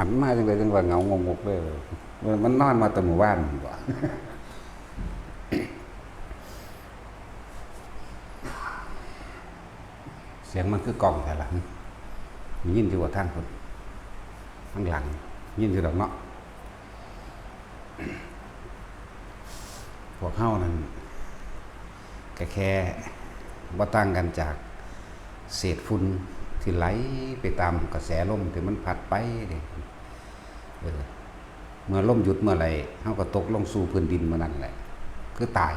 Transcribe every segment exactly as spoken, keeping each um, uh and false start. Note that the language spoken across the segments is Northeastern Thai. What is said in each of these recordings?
หันมาจังได๋จังว่าเหงางงกเลย มันนอนมาแต่มื้อวานนี่บ่ เสียงมันคือก้องแท้ล่ะ ได้ยินอยู่บ่ทางพุ้น ทางหลัง ยินอยู่ดอกเนาะ พวกเฮานั่น ก็แค่บ่ต่างกันจากเศษฝุ่นที่ไหลไปตามกระแสลมที่มันพัดไปเด้ เออ เมื่อลมหยุดเมื่อไหร่ เฮาก็ตกลงสู่พื้นดินเมื่อนั้นแหละ คือตาย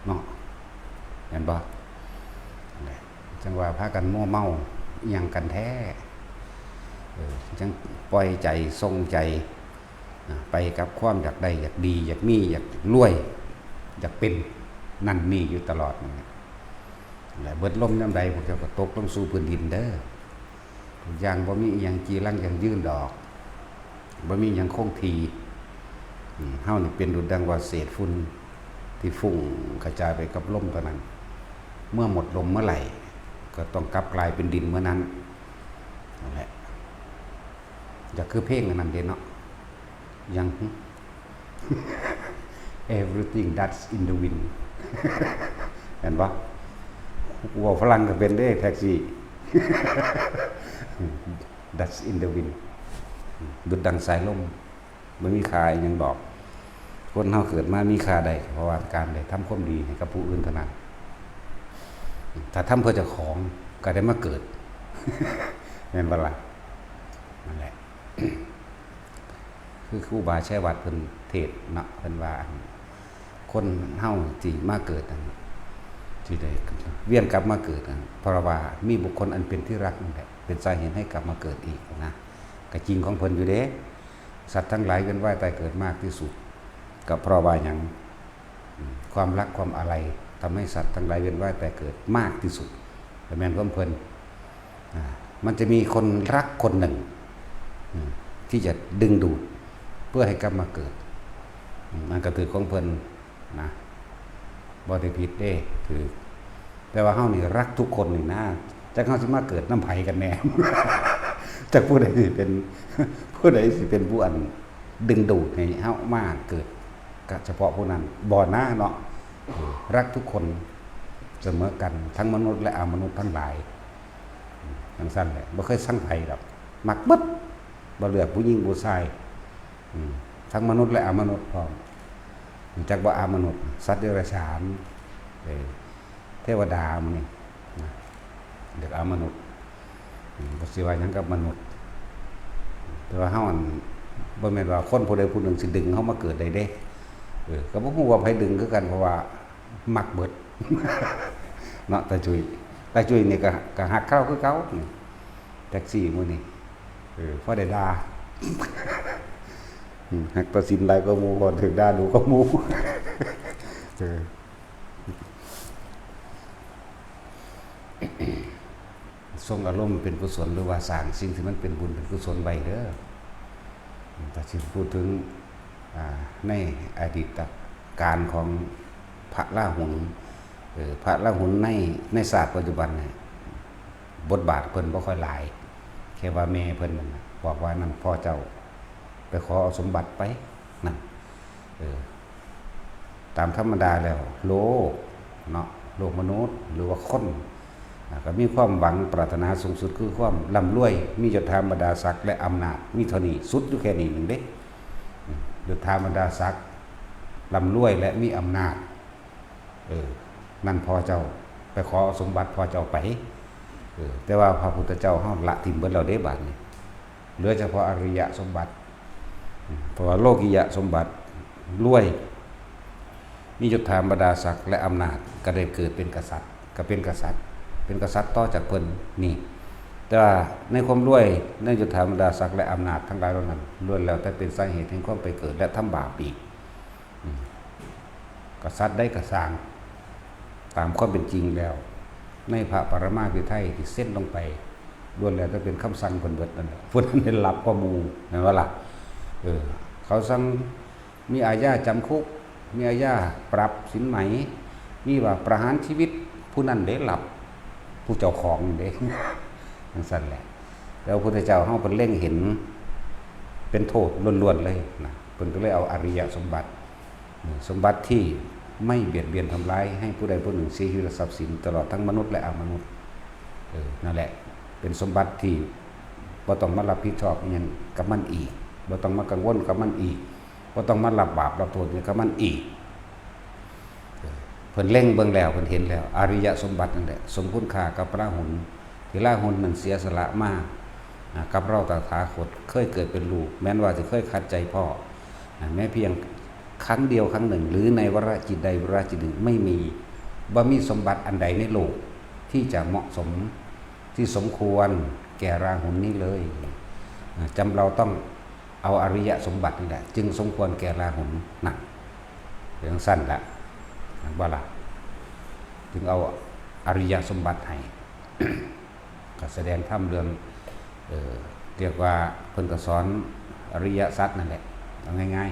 เนาะ แม่นบ่ นั่นแหละ จั่งว่าพากันมัวเมาอิหยังกันแท้ เออ จั่งปล่อยใจ ส่งใจ นะ ไปกับความอยากได้ อยากดี อยากมี อยากรวย อยากเป็น นั่นนี่อยู่ตลอดนั่นแหละ และเบิดลมยามใด พวกเจ้าก็ตกลงสู่พื้นดินเด้อ ทุกอย่างบ่มีอิหยังจีรังยั่งยืนดอก บ่มีอิหยังคงที่ อืม เฮานี่เป็นดุจดังว่าเศษฝุ่นที่ฟุ้งกระจายไปกับลมเท่านั้น เมื่อหมดลมเมื่อไหร่ ก็ต้องกลับกลายเป็นดินเมื่อนั้น นั่นแหละ อยากคือเพลงอันนั้นเด้เนาะ ยัง Everything dust in the wind เห็นปะ กูเว้าฝรั่งก็เป็นเด้ แท็กซี่ Dust in the wind ดุจดังสายลม บ่มีค่าอิหยังดอก คนเฮาเกิดมามีค่าได้ เพราะว่าการได้ทำความดีให้กับผู้อื่นเท่านั้น ถ้าทำเพื่อเจ้าของก็ได้มาเกิด แม่นบ่ล่ะ นั่นแหละ คือครูบาชัยวัฒน์เพิ่นเทศน์เนาะ เพิ่นว่า คนเฮาที่มาเกิดนั่น ที่ได้เวียนกลับมาเกิดนั่น เพราะว่ามีบุคคลอันเป็นที่รักนั่นแหละ เป็นสาเหตุให้กลับมาเกิดอีกนะ ก็จริงของเพิ่นอยู่เด้ สัตว์ทั้งหลายเวียนว่ายตายเกิดมากที่สุด ก็เพราะว่าหยัง อืม ความรักความอาลัยทำให้สัตว์ทั้งหลายเวียนว่ายตายเกิดมากที่สุด แต่แม่นของเพิ่น อ่า มันจะมีคนรักคนหนึ่ง อืม ที่จะดึงดูดเพื่อให้กลับมาเกิด อืม อันก็ถือของเพิ่นนะ บ่ได้ผิดเด้ ถือ แต่ว่าเฮานี่รักทุกคนนี่นะ จักเฮาสิมาเกิดนำไผกันแน่ จักผู้ใดสิเป็น ผู้ใดสิเป็นผู้อันดึงดูดให้เฮามาเกิด ก็เฉพาะผู้นั้น บ่นะเนาะ เออ รักทุกคนเสมอกัน ทั้งมนุษย์และอมนุษย์ทั้งหลาย อืม จั่งซั้นแหละ บ่เคยซังไผดอก มักเบิด บ่เลือกผู้หญิงผู้ชาย อืม ทั้งมนุษย์และอมนุษย์พร้อม จักบ่อมนุษย์ สัตว์เดรัจฉาน เออ เทวดาหมู่นี้นะ เรียกอมนุษย์ อืม บ่สิว่าหยังกับมนุษย์ แต่ว่าเฮาอัน บ่แม่นว่าคนผู้ใดผู้หนึ่งสิดึงเฮามาเกิดได้เด้ เออ ก็บ่ฮู้ว่าไผดึงคือกัน เพราะว่ามักเบิด เนาะ ตาจุ้ย ตาจุ้ยนี่ก็ ก็ฮักเขาคือเก่า นี่ แท็กซี่มื้อนี้ เออ พอได้ด่า อืม ฮักตาสินหลายกว่าหมู่ พอถูกด่าดูกว่าหมู่ เออ ทรงอารมณ์เป็นกุศล หรือว่าสร้างสิ่งที่มันเป็นบุญเป็นกุศลไว้เด้อ ถ้าสิพูดถึง อ่า ในอดีตการของพระราหุล เอ่อ พระราหุลใน ในศาสตร์ปัจจุบันเนี่ย บทบาทเพิ่นบ่ค่อยหลาย แค่ว่าแม่เพิ่นนั่นน่ะ บอกว่า "นั่นพ่อเจ้า ไปขอเอาสมบัติไป" นั่น เออ ตามธรรมดาแล้ว โลกเนาะ โลกมนุษย์ หรือว่าคน อ่า ก็มีความหวังปรารถนาสูงสุดคือความร่ำรวย มียศถาบรรดาศักดิ์และอำนาจ มีเท่านี้ สุดอยู่แค่นี้หนึ่งเด้ อืม ยศถาบรรดาศักดิ์ ร่ำรวยและมีอำนาจ เออ นั่นพ่อเจ้า ไปขอเอาสมบัติพ่อเจ้าไป เออ แต่ว่าพระพุทธเจ้าเฮาละถิ่มเบิดแล้วเด้ บาดนี้ เหลือเฉพาะอริยสมบัติ เพราะว่าโลกิยสมบัติ รวย มียศถาบรรดาศักดิ์และอำนาจ ก็ได้เกิดเป็นกษัตริย์ ก็เป็นกษัตริย์ เป็นกษัตริย์ต่อจากเพิ่นนี่ แต่ว่าในความรวย ในยศถาบรรดาศักดิ์และอำนาจทั้งหลายเหล่านั้น ล้วนแล้วแต่เป็นสาเหตุแห่งความไปเกิดและทำบาปอีก อืม กษัตริย์ใดก็ซ่าง ตามความเป็นจริงแล้ว ในพระปรมาภิไธยที่เซ็นลงไป ล้วนแล้วแต่เป็นคำสั่งเพิ่นเบิดนั่นแหละ ผู้นั้นได้รับกว่าหมู่ แม่นบ่ล่ะ เออ เขาสั่งมีอาญาจำคุก มีอาญาปรับสินไหม มีว่าประหารชีวิต ผู้นั้นได้รับ ผู้เจ้าของเด้ จั่งซั้นแหละ แล้วพระพุทธเจ้าเฮาเพิ่นเล็งเห็น เป็นโทษล้วนๆเลยนะ เพิ่นก็เลยเอาอริยสมบัติ สมบัติที่ไม่เบียดเบียนทำร้ายให้ผู้ใดผู้หนึ่งเสียชีวิตและทรัพย์สิน ตลอดทั้งมนุษย์และอมนุษย์ เออ นั่นแหละ เป็นสมบัติที่บ่ต้องมารับผิดชอบอิหยังกับมันอีก บ่ต้องมากังวลกับมันอีก บ่ต้องมารับบาปรับโทษอิหยังกับมันอีก เพิ่นเล็งเบิ่งแล้ว เพิ่นเห็นแล้ว อริยสมบัตินั่นแหละ สมคุณค่ากับราหุล ที่ราหุลนั้นเสียสละมา อ่า กับเราตถาคต เคยเกิดเป็นลูก แม้นว่าสิเคยขัดใจพ่อ อ่า แม้เพียงครั้งเดียวครั้งหนึ่ง หรือในวาระจิตใดวาระจิตหนึ่ง ไม่มี บ่มีสมบัติอันใดในโลก ที่จะเหมาะสม ที่สมควรแก่ราหุลนี้เลย อ่า จำเราต้องเอาอริยสมบัตินี่แหละ จึงสมควรแก่ราหุล นั่น เป็นจั่งซั่นละ เห็นบ่ล่ะ จึงเอาอริยสมบัติให้ ก็แสดงธรรมเรื่อง เอ่อ เรียกว่าเพิ่นก็สอนอริยสัจนั่นแหละ เอาง่าย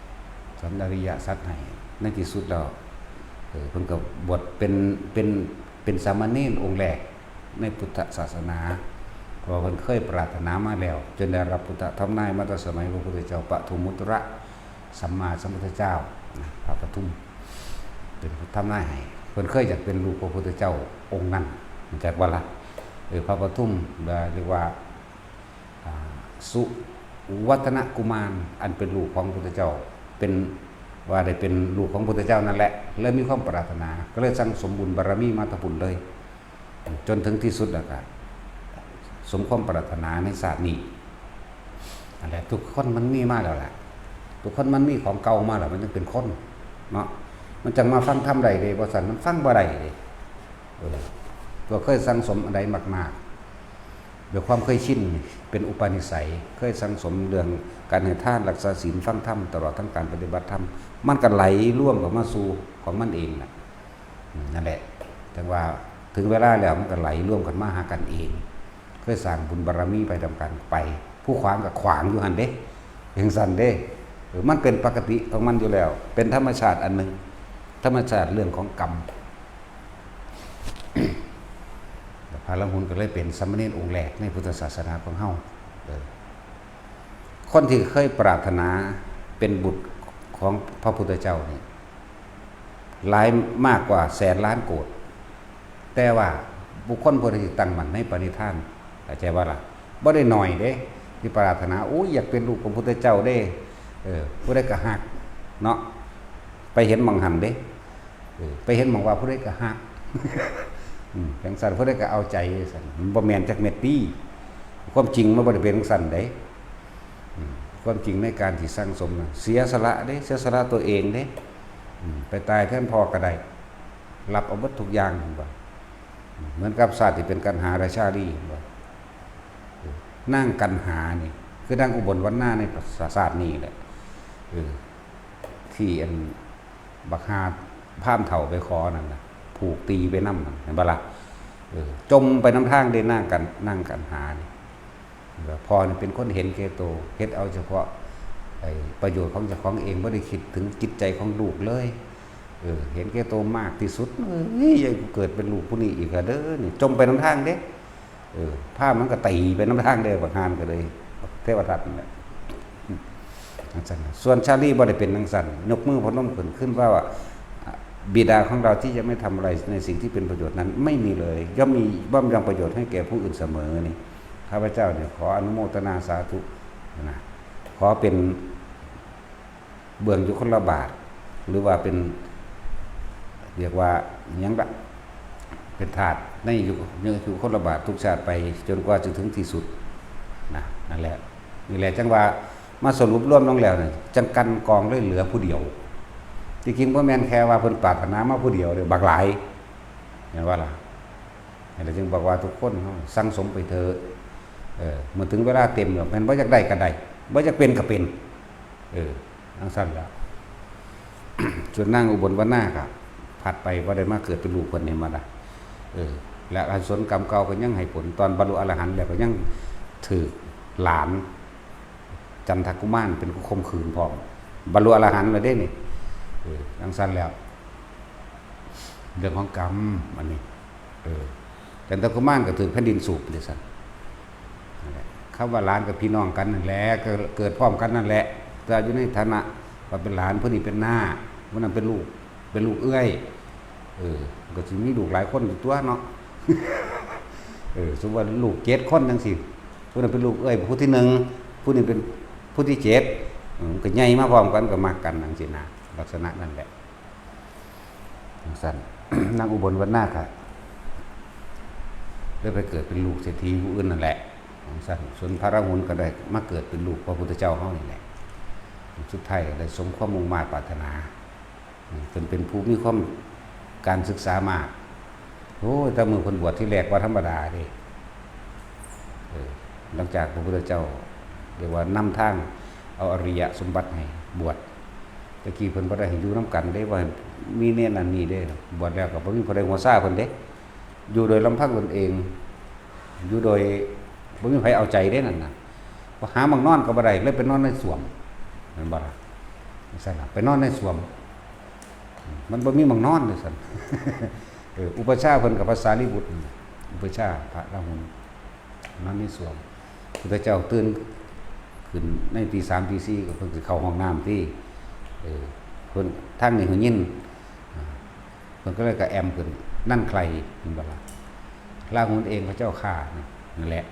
ๆ สอนอริยสัจให้ ในที่สุดแล้ว เอ่อ เพิ่นก็บวชเป็น เป็น เป็นสามเณรองค์แรกในพุทธศาสนา เพราะว่าเพิ่นเคยปรารถนามาแล้ว จนได้รับพุทธธรรมนายมาแต่สมัยพระพุทธเจ้าปทุมมุตระสัมมาสัมพุทธเจ้านะ พระปทุม เป็นผู้ทำนายให้ เพิ่นเคยอยากเป็นลูกพระพุทธเจ้าองค์นั้น รู้จักบ่ล่ะ เออ พระปทุม เรียกว่า อ่า สุวัฒนกุมาร อันเป็นลูกของพุทธเจ้า เป็น ว่าได้เป็นลูกของพุทธเจ้านั่นแหละ เลยมีความปรารถนา ก็เลยสั่งสมบุญบารมีมาแต่พุ้นเลย จนถึงที่สุดแล้วก็สมความปรารถนาในชาตินี้ นั่นแหละ ทุกคนมันมีมาแล้วแหละ ทุกคนมันมีของเก่ามาแล้ว มันยังเป็นคนเนาะ มันจั่งมาฟังธรรมได้เด้ บ่ซั้นมันฟังบ่ได้เด้ เออ ตัวเคยสั่งสมอันใดมากๆ ด้วยความเคยชิน เป็นอุปนิสัย เคยสั่งสมเรื่องการให้ทาน รักษาศีล ฟังธรรม ตลอดทั้งการปฏิบัติธรรม มันก็ไหลรวมเข้ามาสู่ของมันเองน่ะ อืม นั่นแหละ จั่งว่าถึงเวลาแล้วมันก็ไหลรวมกันมาหากันเอง เคยสร้างบุญบารมีไปนำกันไป ผู้ขวางก็ขวางอยู่หั่นเด้ จั่งซั้นเด้ เออ มันเป็นปกติของมันอยู่แล้ว เป็นธรรมชาติอันหนึ่ง ธรรมชาติเรื่องของกรรม พระราหุลก็เลยเป็นสามเณรองค์แรกในพุทธศาสนาของเฮา เออ คนที่เคยปรารถนาเป็นบุตรของพระพุทธเจ้านี่ หลายมากกว่าแสนล้านโกด แต่ว่าบุคคลผู้ใดที่ตั้งมั่นในปณิธาน เข้าใจบ่ล่ะ บ่ได้น้อยเด้ ที่ปรารถนา โอ้ย อยากเป็นลูกของพุทธเจ้าเด้ เออ ผู้ใดก็ฮัก เนาะ ไปเห็นหม่องหั่นเด้ เออ ไปเห็นหม่องว่าผู้ใดก็ฮัก อืม จั่งซั้นผู้ใดก็เอาใจ ซั่น มันบ่แม่นจักเม็ดติ ความจริงมันบ่ได้เป็นจั่งซั้นเด้ อืม ความจริงในการที่สั่งสมน่ะ เสียสละเด้ เสียสละตัวเองเด้ อืม ไปตายแทนพ่อก็ได้ รับเอาเบิดทุกอย่าง เห็นบ่ อืม เหมือนกับชาติที่เป็นกันหาราชาลี เห็นบ่ เออ นางกันหานี่ คือนางอุบลวรรณาในชาตินี้แหละ เออ ที่อันบักห่าพราหมณ์เฒ่าไปขอนั่นน่ะ ผูกตีไปนำนั่น เห็นบ่ล่ะ เออ จ่มไปนำทางเด้ นางกัน นางกันหานี่ พ่อนี่เป็นคนเห็นแก่ตัว เฮ็ดเอาเฉพาะไอ้ประโยชน์ของเจ้าของเอง บ่ได้คิดถึงจิตใจของลูกเลย เออ เห็นแก่ตัวมากที่สุด เอ้ย อย่าเกิดเป็นลูกผู้นี้อีกละเด้อ นี่ จ่มไปนำทางเด้ เออ พราหมณ์มันก็ตีไปนำทางเด้ บักห่าก็เลย เทวทัตนั่นแหละ จั่งซั้นน่ะ ส่วนชาลีบ่ได้เป็นจั่งซั้น ยกมือพนมขึ้น ขึ้นว่า บิดาของเราที่จะไม่ทำอะไรในสิ่งที่เป็นประโยชน์นั้นไม่มีเลย ย่อมมี ย่อมยังประโยชน์ให้แก่ผู้อื่นเสมอนี่ ข้าพเจ้าเนี่ยขออนุโมทนาสาธุนะ ขอเป็นเบื้องอยู่คนละบาท หรือว่าเป็น เรียกว่าหยังละ เป็นทาสในอยู่ อยู่คนละบาททุกชาติไปจนกว่าจะถึงที่สุดนะ นั่นแหละ นี่แหละจั่งว่ามาสรุปรวมลงแล้วเนี่ย จั่งกันกองเลยเหลือผู้เดียว ที่จริงบ่แม่นแค่ว่าเพิ่นปรารถนามาผู้เดียวเด้ บักหลาย เห็นบ่ล่ะ แล้วจึงบอกว่าทุกคนเฮาสั่งสมไปเถอะ เออ เมื่อถึงเวลาเต็มแล้ว แม่นบ่อยากได้ก็ได้ บ่อยากเป็นก็เป็น เออ จั่งซั้นล่ะ ส่วนนางอุบลวรรณาก็ผลัดไป บ่ได้มาเกิดเป็นลูกเพิ่น เห็นบ่ล่ะ เออ และอากุศลกรรมเก่าก็ยังให้ผล ตอนบรรลุอรหันต์แล้วก็ยังถืกหลาน จันทกุมารเป็นผู้ข่มขืนพร้อม บรรลุอรหันต์แล้วเด้นี่ เออ จั่งซั้นแล้ว เรื่องของกรรมอันนี้ เออ จันทกุมารก็ถืกแผ่นดินสูบเลยซั่น นั่นแหละ คำว่าหลานกับพี่น้องกันนั่นแหละ ก็เกิดพร้อมกันนั่นแหละ แต่อยู่ในฐานะว่าเป็นหลาน ผู้นี้เป็นน้า ผู้นั้นเป็นลูก เป็นลูกเอื้อย เออ ก็สิมีลูกหลายคนอยู่ตัวเนาะ เออ สมมุติว่าลูกเจ็ดคนจังซี้ ผู้นั้นเป็นลูกเอื้อยผู้ที่หนึ่ง ผู้นี้เป็นผู้ที่เจ็ด เออ มันก็ใหญ่มาพร้อมกัน ก็มักกันจังซี้นะ ลักษณะนั่นแหละ จังซั่น นางอุบลวรรณาก็เลยไปเกิดเป็นลูกเศรษฐีผู้อื่นนั่นแหละ จังซั่น ส่วนพระราหุลก็ได้มาเกิดเป็นลูกพระพุทธเจ้าเฮานี่แหละ สุดท้ายก็ได้สมความมุ่งมาดปรารถนา อืม เป็น เป็นผู้มีความ การศึกษามาก โอ้ย แต่มื้อเพิ่นบวชที่แรกบ่ธรรมดาเด้ เออ หลังจากพระพุทธเจ้า เรียกว่านำทาง เอาอริยสมบัติให้บวช แต่กี้เพิ่นบ่ได้ให้อยู่นำกันเด้ บ่ให้มีเณรนั่นนี่เด้ บวชแล้วก็บ่มีผู้ใดหัวซาเพิ่นเด้ อยู่โดยลำพังตนเอง อยู่โดยบ่มีไผเอาใจเด้นั่นน่ะ บ่หาหม่องนอนก็บ่ได้ เลยไปนอนในส้วม แม่นบ่ล่ะ? จังซั่นล่ะ ไปนอนในส้วม มันบ่มีหม่องนอนเลยซั่น เออ อุปัชฌาย์เพิ่นกับพระสารีบุตรนั่นแหละ อุปัชฌาย์พระราหุล นอนในส้วม พุทธเจ้าตื่นขึ้นในตีสามตีสี่ ก็เพิ่นสิเข้าห้องน้ำติ เออ เพิ่น ทางนี้เพิ่นยิน อ่า เพิ่นก็เลยกระแอมขึ้น นั่นใคร เห็นบ่ล่ะ? ราหุลเองพระเจ้าข้า นั่นแหละ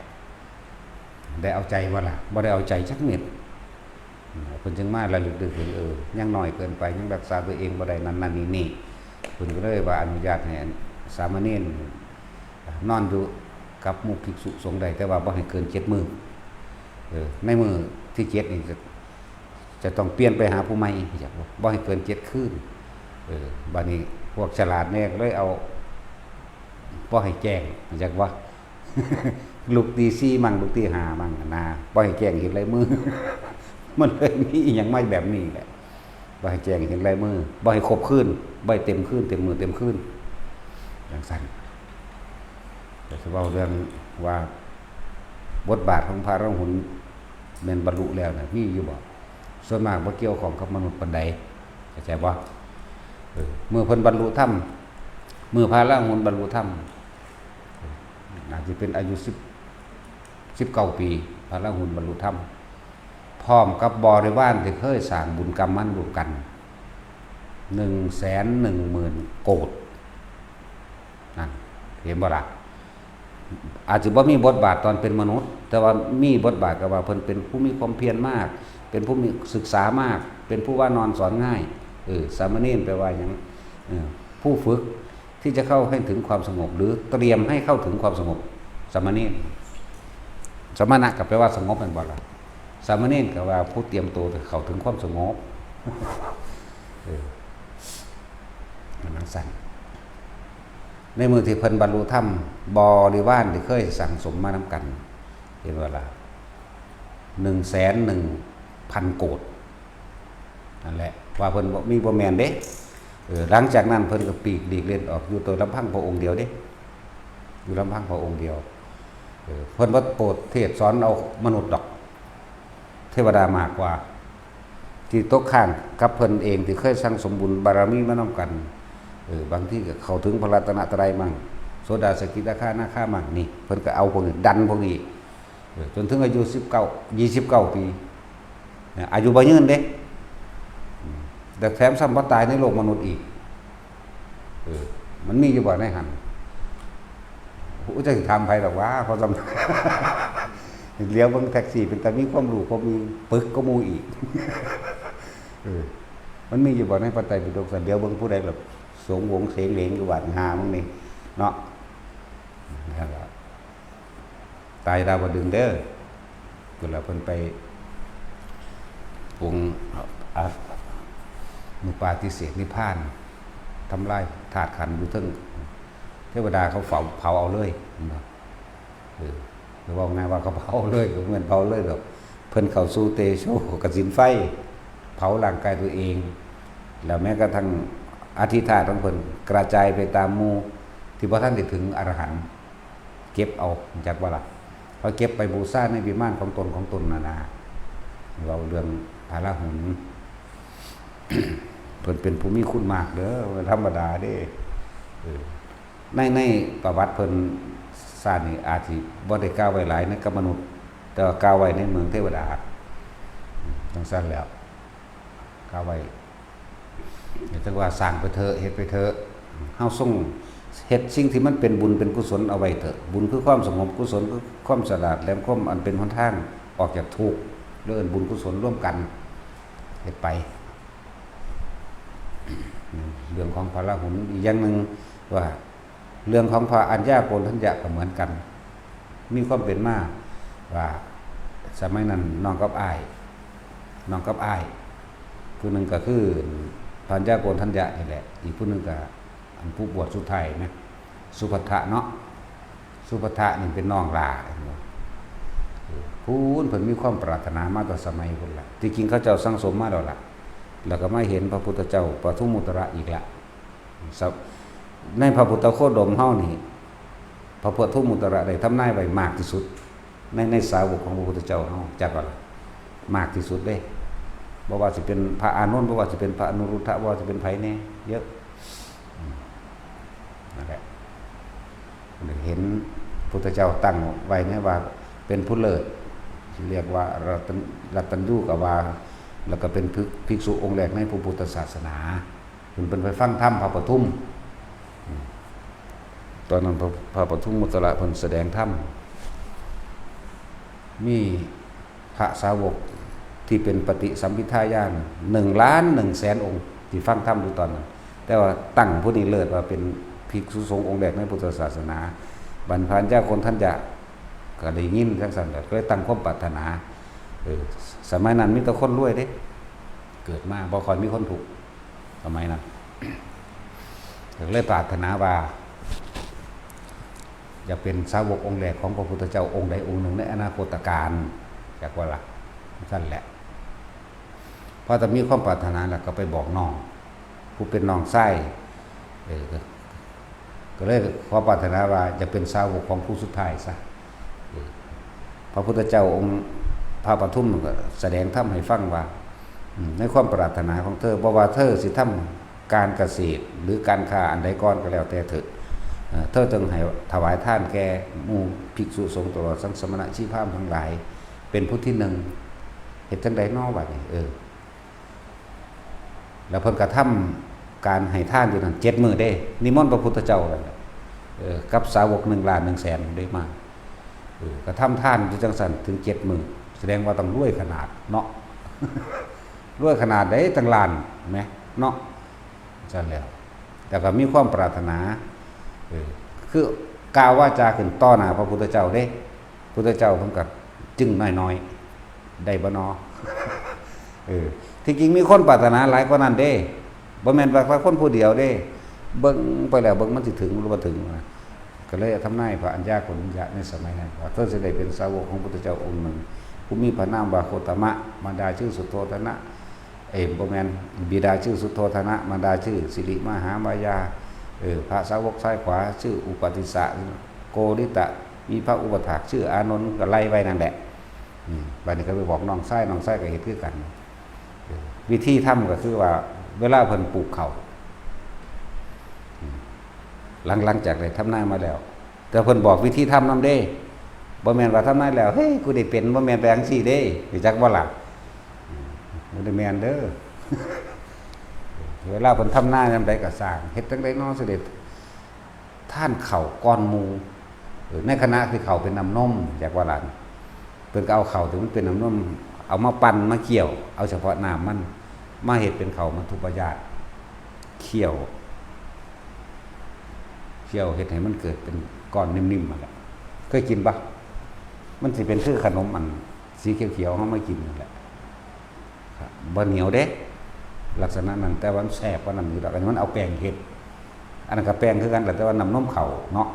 ได้เอาใจบ่ล่ะ? บ่ได้เอาใจจักเม็ด อืม เพิ่นจึงมาระลึกนึกถึง เออ ยังน้อยเกินไป ยังรักษาตัวเองบ่ได้ นั่นนั่นนี่นี่ เพิ่นก็เลยว่าอนุญาตให้สามเณรนอนอยู่กับหมู่ภิกษุสงฆ์ได้ แต่ว่าบ่ให้เกินเจ็ดมื้อ เออ ในมื้อที่เจ็ดนี่จะ จะต้องเปลี่ยนไปหาผู้ใหม่ จักบ่ บ่ให้เกินเจ็ดคืน เออ บัดนี้พวกฉลาดแน่ก็เลยเอา บ่ให้แจ้ง จักบ่ ลุกตีสี่มั่ง ลุกตีห้ามั่งนะ บ่ให้แจ้งเห็นลายมือ มันเลยมีอิหยังมาแบบนี้แหละ บ่ให้แจ้งเห็นลายมือ บ่ให้ครบคืน บ่ให้เต็มคืน เต็มมื้อเต็มคืน จังซั่น แต่สิเว้าเรื่องว่าบทบาทของพระอรหันต์แม่นบรรลุแล้วน่ะ มีอยู่บ่? ส่วนมากบ่เกี่ยวข้องกับมนุษย์ปานใด เข้าใจบ่? เออ เมื่อเพิ่นบรรลุธรรม เมื่อพระอรหันต์บรรลุธรรม น่าจะเป็นอายุสิบ สิบเก้าปี พระอรหันต์บรรลุธรรม พร้อมกับบริวารที่เคยสร้างบุญกรรมมันร่วมกัน หนึ่งแสนหนึ่งหมื่นโกฏ นั่น เห็นบ่ล่ะ? อาจจะบ่มีบทบาทตอนเป็นมนุษย์ แต่ว่ามีบทบาทก็ว่าเพิ่นเป็นผู้มีความเพียรมาก เป็นผู้มีศึกษามาก เป็นผู้ว่านอนสอนง่าย เออ สามเณรแปลว่าหยัง? เออ ผู้ฝึกที่จะเข้าให้ถึงความสงบ หรือเตรียมให้เข้าถึงความสงบ สามเณร สมณะก็แปลว่าสงบแม่นบ่ล่ะ? สามเณรก็ว่าผู้เตรียมตัวเข้าถึงความสงบ เออ มันจั่งซั่น ในมื้อที่เพิ่นบรรลุธรรม บริวารที่เคยสั่งสมมานำกัน เห็นบ่ล่ะ? หนึ่งแสนหนึ่งพันโกฏ นั่นแหละ ว่าเพิ่นบ่ มีบ่แม่นเด้ เออ หลังจากนั้นเพิ่นก็ปลีกหลีกเล่นออก อยู่ตัวลำพังพระองค์เดียวเด้ อยู่ลำพังพระองค์เดียว เออ เพิ่นบ่โปรดเทศน์สอนเอามนุษย์ดอก เทวดามากกว่า ที่ตกค้างกับเพิ่นเอง ที่เคยสั่งสมบุญบารมีมานำกัน เออ บางทีก็เข้าถึงพระรัตนตรัยมั่ง โสดา สกิทาคา อนาคามั่ง นี่ เพิ่นก็เอาพวกนี้ ดันพวกนี้ เออ จนถึงอายุสิบเก้า ยี่สิบเก้าปี เนี่ย อายุบ่ยืนเด้ อืม แต่แถมซ้ำบ่ตายในโลกมนุษย์อีก เออ มันมีอยู่บ่ในหั่น? โอ้ จักสิถามไผดอกว่า เพราะซ้ำ เหลียวเบิ่งแท็กซี่เป็นตามีความรู้ เพราะมีปึกกว่าหมู่อีก เออ มันมีอยู่บ่ในพระไตรปิฎก ซั่น เหลียวเบิ่งผู้ใดล่ะ สงวงเสงเหลงอยู่บาดหามึงนี่ เนาะ นั่นล่ะ ตายดาวดึงส์เด้อ เพิ่นละเพิ่นไปปรุง อนุปาทิเสสนิพพาน ทำลายธาตุขันธ์อยู่เทิง เทวดาเขาเผา เผาเอาเลย เห็นบ่? เออ คือเว้าง่ายว่าเขาเผาเลย ก็เหมือนเผาเลยดอก เพิ่นเข้าสู่เตโชกสิณไฟ เผาร่างกายตัวเอง แล้วแม้กระทั่งอธิธาตุของเพิ่นกระจายไปตามหมู่ที่บ่ทันได้ถึงอรหันต์ เก็บเอา รู้จักบ่ล่ะ? เขาเก็บไปบูชาในวิมานของตนของตนน่ะนะ เว้าเรื่องพระราหุล เพิ่นเป็นผู้มีคุณมากเด้อ บ่ธรรมดาเด้ เออ ใน ในประวัติเพิ่น ชาตินี้อาจสิบ่ได้กล่าวไว้หลายในกับมนุษย์ แต่ว่ากล่าวไว้ในเมืองเทวดา จังซั่นแล้ว กล่าวไว้ เรียกว่าสร้างไปเถอะ เฮ็ดไปเถอะ เฮาทรงเฮ็ดสิ่งที่มันเป็นบุญเป็นกุศลเอาไว้เถอะ บุญคือความสงบ กุศลคือความฉลาดแหลมคม อันเป็นหนทางออกจากทุกข์ เรื่องบุญกุศลร่วมกัน เฮ็ดไป เรื่องของพระราหุล อีกอย่างหนึ่งว่า เรื่องของพระอัญญาโกณฑัญญะก็เหมือนกัน มีความเป็นมาว่า สมัยนั้นน้องกับอ้าย น้องกับอ้าย ผู้หนึ่งก็คือพระอัญญาโกณฑัญญะนี่แหละ อีกผู้หนึ่งก็อันผู้บวชสุดท้ายนะ สุภัททะเนาะ สุภัททะนี่เป็นน้องหล้า พู้นเพิ่นมีความปรารถนามาแต่สมัยพุ้นละ ที่จริงเขาเจ้าสั่งสมมาแล้วล่ะ แล้วก็มาเห็นพระพุทธเจ้าปทุมมุตระอีกละ สับ- ในพระพุทธโคดมเฮานี่ พระปทุมมุตระได้ทำนายไว้มากที่สุด ใน- ในสาวกของพระพุทธเจ้าเฮา จักว่าล่ะ มากที่สุดเด้ บ่ว่าสิเป็นพระอานนท์ บ่ว่าสิเป็นพระอนุรุทธะ บ่ว่าสิเป็นไผแน่ เยอะ อืม นั่นแหละ เห็นพุทธเจ้าตั้งไว้เนี่ยว่าเป็นผู้เลิศ เรียกว่ารัตน- รัตตัญญูก็ว่า แล้วก็เป็นภิก- ภิกษุองค์แรกในพระพุทธศาสนา เพิ่น- เพิ่นไปฟังธรรมพระปทุม อืม ตอนนั้นพระ- พระปทุมมุตระเพิ่นแสดงธรรม มีพระสาวกที่เป็นปฏิสัมภิทาญาณ หนึ่งล้านหนึ่งแสนองค์ ที่ฟังธรรมอยู่ตอนนั้น แต่ว่าตั้งผู้นี้เลิศว่าเป็นภิกษุสงฆ์องค์แรกในพุทธศาสนา บัดพระอัญญาโกณฑัญญะก็ได้ยินจังซั่น ก็เลยตั้งความปรารถนา เออ สมัยนั้นมีแต่คนรวยเด้ เกิดมาบ่ค่อยมีคนทุกข์ สมัยนั้น ก็เลยปรารถนาว่า อยากเป็นสาวกองค์แรกของพระพุทธเจ้าองค์ใดองค์หนึ่งในอนาคตกาล จักว่าล่ะ ซั่นแหละ พอแต่มีความปรารถนาแล้วก็ไปบอกน้อง ผู้เป็นน้องชาย เออ ก็เลยขอปรารถนาว่าจะเป็นสาวกของผู้สุดท้ายซะ เออ พระพุทธเจ้าองค์พระปทุมก็แสดงธรรมให้ฟังว่า อืม ในความปรารถนาของเธอ บ่ว่าเธอสิทำการเกษตร หรือการค้าอันใดก่อนก็แล้วแต่เถอะ เอ่อ เธอจงให้ถวายทานแก่หมู่ภิกษุสงฆ์ตลอดทั้งสมณะชีพราหมณ์ทั้งหลาย เป็นผู้ที่หนึ่ง เฮ็ดจั่งใดน้อบัดนี้ เออ แล้วเพิ่นกระทำการให้ทานอยู่นั่นเจ็ดมื้อเด้ นิมนต์พระพุทธเจ้านั่นแหละ เออ กับสาวกหนึ่งล้านหนึ่งแสนได้มา เออ กระทำทานอยู่จังซั่นถึงเจ็ดมื้อ แสดงว่าต้องรวยขนาดเนาะ รวยขนาดใดตั้งล้านแหมเนาะ ซั่นแล้ว แต่ก็มีความปรารถนา เออ คือกล่าววาจาขึ้นต่อหน้าพระพุทธเจ้าเด้ พุทธเจ้าเพิ่นก็จึ้งน้อยๆ ได้บ่นอ เออ ที่จริงมีคนปรารถนาหลายกว่านั้นเด้ บ่แม่นว่าคนผู้เดียวเด้ เบิ่งไปแล้วเบิ่งมันสิถึงหรือบ่ถึงนะ ก็เลยทำนายพระอัญญาโกณฑัญญะในสมัยนั้น ว่าเธอสิได้เป็นสาวกของพุทธเจ้าองค์หนึ่ง ผู้มีพระนามว่าโคตมะ มารดาชื่อสุโธทนะ เอ้ย บ่แม่น บิดาชื่อสุโธทนะ มารดาชื่อสิริมหามายา เออ พระสาวกซ้ายขวาชื่ออุปติสสะ โกริตะ มีพระอุปัฏฐากชื่ออานนท์ ก็ไล่ไว้นั่นแหละ อืม บัดนี้ก็ไปบอกน้องชาย น้องชายก็เฮ็ดคือกัน เออ วิธีทำก็คือว่า เวลาเพิ่นปลูกข้าว อืม หลัง- หลังจากได้ทำนายมาแล้ว แต่เพิ่นบอกวิธีทำนำเด้ บ่แม่นว่าทำนายแล้ว เฮ้ย กูได้เป็น บ่แม่นไปจั่งซี้เด้ รู้จักบ่ล่ะ อืม บ่ได้แม่นเด้อ เวลาเพิ่นทำนายยามใดก็ซ่าง เฮ็ดจั่งใดน้อสิได้ทานข้าวก่อนหมู่ เออ ในขณะที่ข้าวเป็นน้ำนม อยากว่าหลาน เพิ่นก็เอาข้าวที่มันเป็นน้ำนม เอามาปั่นมาเคี่ยว เอาเฉพาะน้ำมัน มาเฮ็ดเป็นข้าวมัทธุปายาต เคี่ยว เคี่ยวเฮ็ดให้มันเกิดเป็นก้อนนิ่มๆ นั่นแหละ เคยกินปะ มันสิเป็นคือขนมอันสีเขียวๆ เฮามากินนั่นแหละ ครับ บ่เหนียวเด้ ลักษณะนั้น แต่ว่ามันแซ่บกว่านั้นอยู่ดอก อันนี้มันเอาแป้งเฮ็ด อันนั้นก็แป้งคือกันแหละ แต่ว่าน้ำนมข้าวเนาะ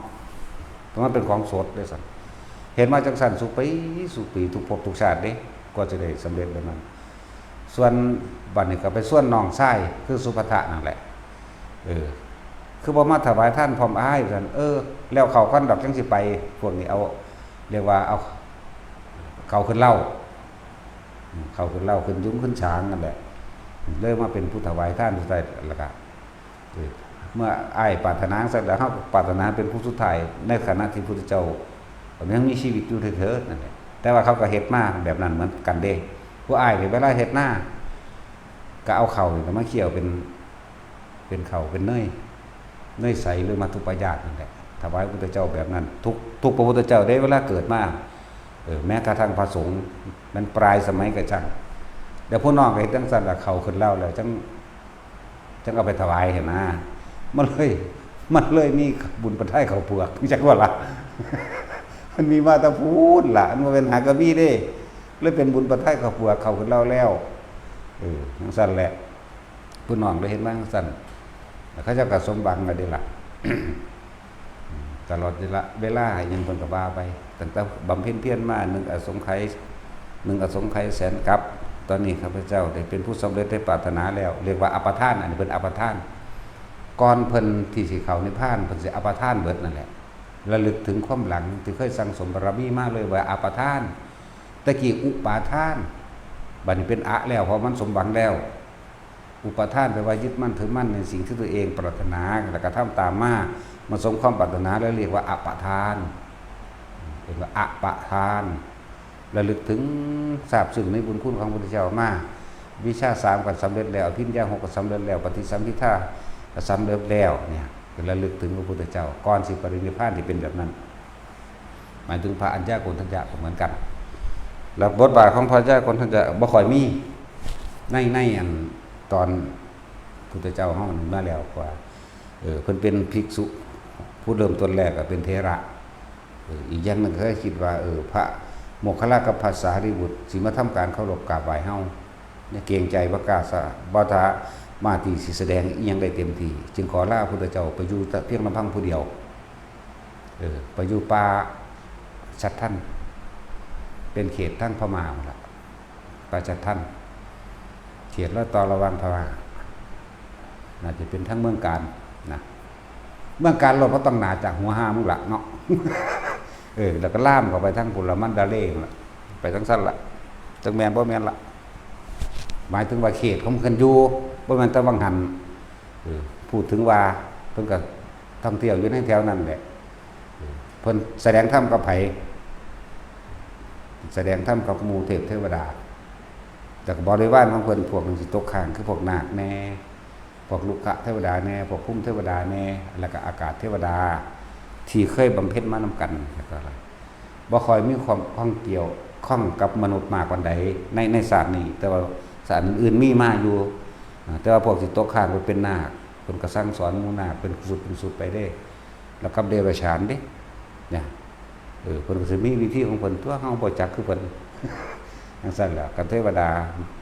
แต่มันเป็นของสดเด้ซั่น เฮ็ดมาจั่งซั่นสู่ปี สู่ปี ทุกภพทุกชาติเด้ กว่าจะได้สำเร็จแบบนั้น ส่วนบัดนี้ก็ไปชวนน้องชาย คือสุภัททะนั่นแหละ เออ คือบ่มาถวายทานพร้อมอ้าย ซั่น เออ แล้วข้าวก่อนดอกจั่งสิไป พวกนี้เอา เรียกว่าเอาข้าวขึ้นเล้า อืม ข้าวขึ้นเล้า ขึ้นยุ้งขึ้นฉางนั่นแหละ เลยมาเป็นผู้ถวายทานสุดท้าย แล้วก็ เออ เมื่ออ้ายปรารถนาจั่งซั่นแล้ว เฮาก็ปรารถนาเป็นผู้สุดท้าย ในขณะที่พุทธเจ้ายังมีชีวิตอยู่เถิดนั่นแหละ แต่ว่าเขาก็เฮ็ดมาแบบนั้นเหมือนกันเด้ ผู้อ้ายนี่เวลาเฮ็ดนา ก็เอาข้าวนี่ก็มาเคี่ยวเป็น เป็นข้าวเป็นเนย เนยใสหรือมัทธุปายาตนั่นแหละ ถวายพระพุทธเจ้าแบบนั้น ทุก ทุกพระพุทธเจ้าเด้ เวลาเกิดมา เออ แม้กระทั่งพระสงฆ์ มันปลายสมัยก็ช่าง แล้วพวกน้องก็เฮ็ดจั่งซั่นล่ะ ข้าวขึ้นแล้ว แล้วจั่ง จั่งเอาไปถวายหั้นนะ มันเลย มันเลยมีบุญบั้นไทข้าวเปลือก จักว่าล่ะ มันมีมาแต่พู้นล่ะ มันบ่แม่นหากะมีเด้ เลยเป็นบุญบั้นไทข้าวเปลือก ข้าวขึ้นแล้วแล้ว เออ จั่งซั่นแหละ ผู้น้องได้เห็นมาจั่งซั่น แล้วเขาเจ้าก็สมหวังกันเด้ล่ะ ตลอดเวลา เวลาหยังเพิ่นก็ว่าไป ตั้งแต่บำเพ็ญเพียรมา หนึ่งอสงไขย หนึ่งอสงไขยแสนกัป ตอนนี้ข้าพเจ้าได้เป็นผู้สำเร็จได้ปรารถนาแล้ว เรียกว่าอัปปทาน อันนี้เพิ่นอัปปทาน ก่อนเพิ่นที่สิเข้านิพพาน เพิ่นสิอัปปทานเบิดนั่นแหละ ระลึกถึงความหลังที่เคยสั่งสมบารมีมาเลยว่าอัปปทาน ตะกี้อุปาทาน บัดนี้เป็นอะแล้ว เพราะมันสมหวังแล้ว อุปาทานแปลว่ายึดมั่นถือมั่นในสิ่งที่ตัวเองปรารถนา แล้วกระทำตามมา มาสมความปรารถนาแล้วเรียกว่าอัปปทาน เป็นว่าอัปปทาน ระลึกถึงซาบซึ้งในบุญคุณของพระพุทธเจ้ามา วิชาสามก็สำเร็จแล้ว อภิญญาหกก็สำเร็จแล้ว ปฏิสัมภิทาก็สำเร็จแล้ว เนี่ย ระลึกถึงพระพุทธเจ้า ก่อนสิปรินิพพานที่เป็นแบบนั้น หมายถึงพระอัญญาโกณฑัญญะก็เหมือนกัน แล้วบทบาทของพระอัญญาโกณฑัญญะบ่ค่อยมี ใน ในอันตอนพุทธเจ้าเฮานี่มาแล้วว่า เออ เพิ่นเป็นภิกษุผู้เริ่มต้นแรกก็เป็นเถระ เออ อีกอย่างหนึ่งก็คิดว่า เออ พระโมคคัลลากับพระสารีบุตรสิมาทำการเคารพกราบไหว้เฮา เนี่ย เกรงใจบ่กล้าสะ บ่สามารถที่สิแสดงอิหยังได้เต็มที่ จึงขอลาพุทธเจ้าไปอยู่แต่เพียงลำพังผู้เดียว เออ ไปอยู่ป่าชัดทัน เป็นเขตทางพม่าพู้นล่ะ ป่าชัดทัน เขตรอยต่อระหว่างพม่า น่าจะเป็นทางเมืองการนะ เมืองการเราก็ต้องหนาจากหัวห้ามึงละเนาะ เออ แล้วก็ล่ามเข้าไปทางพุ้นละ มันดาเลย์พู้นละ ไปทางซั่นละ จักแม่นบ่แม่นละ หมายถึงว่าเขตของเพิ่นอยู่ บ่แม่นแต่วังหั้น เออ พูดถึงว่าเพิ่นก็ท่องเที่ยวอยู่ในแถวนั้นแหละ เออ เพิ่นแสดงธรรมกับไผ แสดงธรรมกับหมู่เทพเทวดา แต่ก็บริวารของเพิ่นพวกหนึ่งสิตกค้าง คือพวกนาคแน่ พวกรุกขเทวดาแน่ พวกภูมิเทวดาแน่ แล้วก็อากาศเทวดา ที่เคยบำเพ็ญมานำกัน แล้วก็บ่ค่อยมีความข้องเกี่ยวข้องกับมนุษย์มากปานใด ใน ในชาตินี้ แต่ว่าชาติอื่นๆมีมาอยู่ อ่า แต่ว่าพวกที่ตกค้างเพิ่นเป็นนาค เพิ่นก็สั่งสอนหมู่นาคเป็นสุดเป็นสุดไปเด้ แล้วกับเดรัจฉานเด้ เนี่ย เออ เพิ่นก็สิมีวิธีของเพิ่น ตัวเฮาบ่จักคือเพิ่น จั่งซั่นแหละ กับเทวดา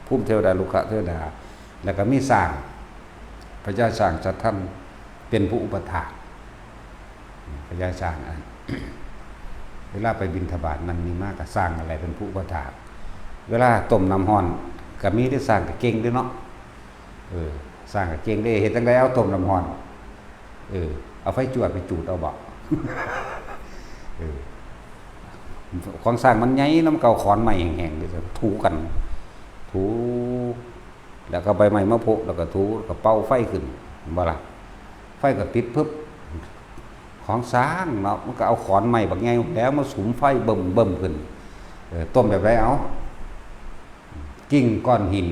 ภูมิเทวดา รุกขเทวดา แล้วก็มีช้าง พญาช้างสัตทันเป็นผู้อุปถาก พญาช้างอัน เวลาไปบิณฑบาตนั่นนี่มาก็ช้างอะไรเป็นผู้อุปถาก เวลาต้มน้ำร้อนก็มีได้ ช้างก็เก่งเด้เนาะ เออ ช้างก็เก่งเด้ เฮ็ดจั่งใดเอาต้มน้ำร้อน เออ เอาไฟจวดไปจูดเอาบ่ เออ ของช้างมันใหญ่นำ ก็เอาขอนไม้แห้งๆ เด้ ถูกัน ถู แล้วก็ใบไม้มาโพะ แล้วก็ถู แล้วก็เป่าไฟขึ้น เห็นบ่ล่ะ ไฟก็ติดปึ๊บ ของช้างเนาะ มันก็เอาขอนไม้บักใหญ่แล้วมาสุมไฟเบิ่มๆ ขึ้น เออ ต้มแบบใดเอา กิ่งก้อนหิน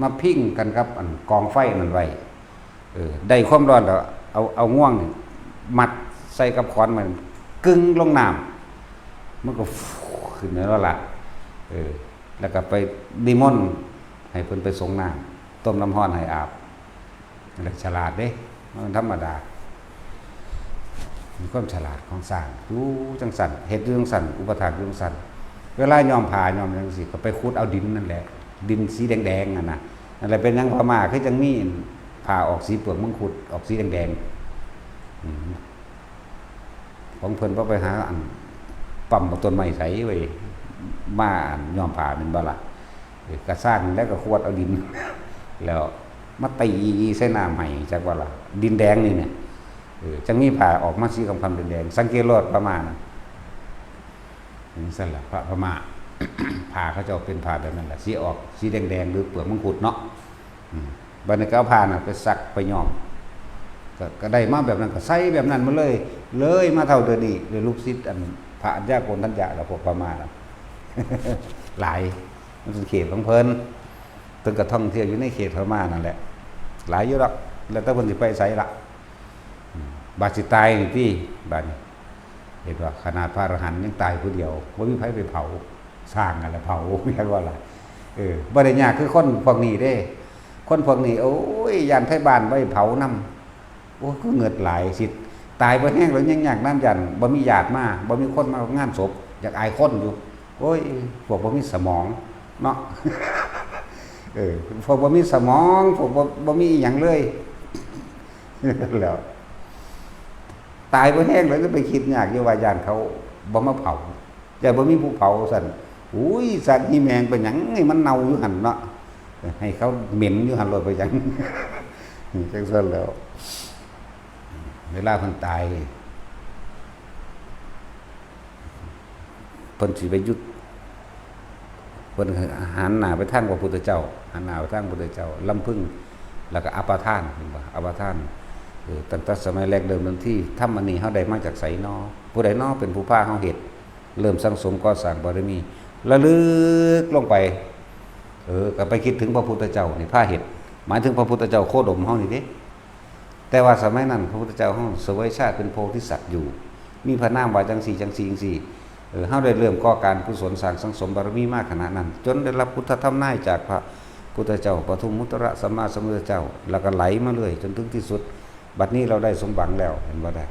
มาพิงกันกับอันกองไฟนั่นไว้ เออ ได้ความร้อนแล้วเอา เอาง่วงนี่มัดใส่กับขอนมัน กึ่งลงน้ำ มันก็ฟูขึ้นแล้วล่ะ เออ แล้วก็ไปนิมนต์ให้เพิ่นไปสรงน้ำ ต้มน้ำร้อนให้อาบ นั่นแหละ ฉลาดเด้ มันธรรมดา มีความฉลาดของช้าง อยู่จั่งซั่น เฮ็ดอยู่จั่งซั่น อุปถากอยู่จั่งซั่น เวลาย้อมผ้าย้อมหยังจั่งซี้ ก็ไปขุดเอาดินนั่นแหละ ดินสีแดงๆ นั่นน่ะ นั่นแหละเป็นหยังพม่าคือจั่งมีผ้าออกสีเปลือกมังคุด ออกสีแดงๆ อืม ของเพิ่นบ่ไปหาอันปั๊มเอาต้นไม้ไสไว้ มาอันย้อมผ้าแม่นบ่ล่ะ เออ ก็ช้างแล้วก็ขวดเอาดิน แล้วมาตีใส่น้ำให้จักว่าล่ะ ดินแดงนี่เนี่ย เออ จั่งมีผ้าออกมาสีคำๆ แดงๆ สังเกตโลดพม่านะ จั่งซั่นล่ะ พระพม่า ผ้าเขาเจ้าเป็นผ้าแบบนั้นล่ะ สีออกสีแดงๆ หรือเปลือกมังคุดเนาะ อืม บัดนี้ก็เอาผ้าน่ะไปซักไปย้อม ก็ ก็ได้มาแบบนั้น ก็ใส่แบบนั้นมาเลย เลยมาเท่าเดี๋ยวนี้ เลยลูกศิษย์อันพระอัญญาโกณฑัญญะล่ะ พวกพม่าน่ะ หลาย มันเป็นเขตของเพิ่น เพิ่นก็ท่องเที่ยวอยู่ในเขตพม่านั่นแหละ หลายอยู่ดอก แล้วแต่เพิ่นสิไปไสละ อืม บาดสิตายนี่ติ บาดนี้ เห็นบ่ ขนาดพระอรหันต์ยังตายผู้เดียว บ่มีไผไปเผา สร้างนั่นแหละเผา แม่นบ่ล่ะ เออ บ่ได้ยากคือคนพวกนี้เด้ คนพวกนี้ โอ้ย ย้านไทบ้านบ่ให้เผานำ โอ้ย คือเงิดหลาย สิตายบ่แฮงแล้วยังยากนำ ย้านบ่มีญาติมา บ่มีคนมางานศพ อยากอายคนอยู่ โอ้ย พวกบ่มีสมองเนาะ เออ พวกบ่มีสมอง พวกบ่ บ่มีอิหยังเลย แล้ว ตายบ่แฮงแล้วจะไปคิดยากอยู่ว่าย้านเขาบ่มาเผา ย้านบ่มีผู้เผาซั่น อุ้ย สัตว์นี่แม่งเป็นหยังให้มันเน่าอยู่หั่นเนาะ ให้เขาเหม็นอยู่หั่นโลดไปหยัง จั่งซั่นแล้ว เวลาเพิ่นตาย เพิ่นสิไปหยุด เพิ่นหันหน้าไปทางพระพุทธเจ้า หันหน้าไปทางพระพุทธเจ้า ลำพึง แล้วก็อัปทาน เห็นบ่ อัปทาน เออ ตั้งแต่สมัยแรกเริ่มเดิมที ธรรมอันนี้เฮาได้มาจากไสน้อ ผู้ใดน้อเป็นผู้พาเฮาเฮ็ด เริ่มสั่งสมก่อสร้างบารมี ระลึกลงไป เออ ก็ไปคิดถึงพระพุทธเจ้านี่พาเฮ็ด หมายถึงพระพุทธเจ้าโคดมเฮานี่เด้ แต่ว่าสมัยนั้นพระพุทธเจ้าเฮาเสวยชาติเป็นโพธิสัตว์อยู่ มีพระนามว่าจั่งซี้ จั่งซี้ จั่งซี้ เออ เฮาได้เริ่มก่อการกุศลสร้างสั่งสมบารมีมาขณะนั้น จนได้รับพุทธธรรมนายจากพระพุทธเจ้า ปทุมมุตตระสัมมาสัมพุทธเจ้า แล้วก็ไหลมาเรื่อยจนถึงที่สุด บัดนี้เราได้สมหวังแล้ว เห็นบ่ได้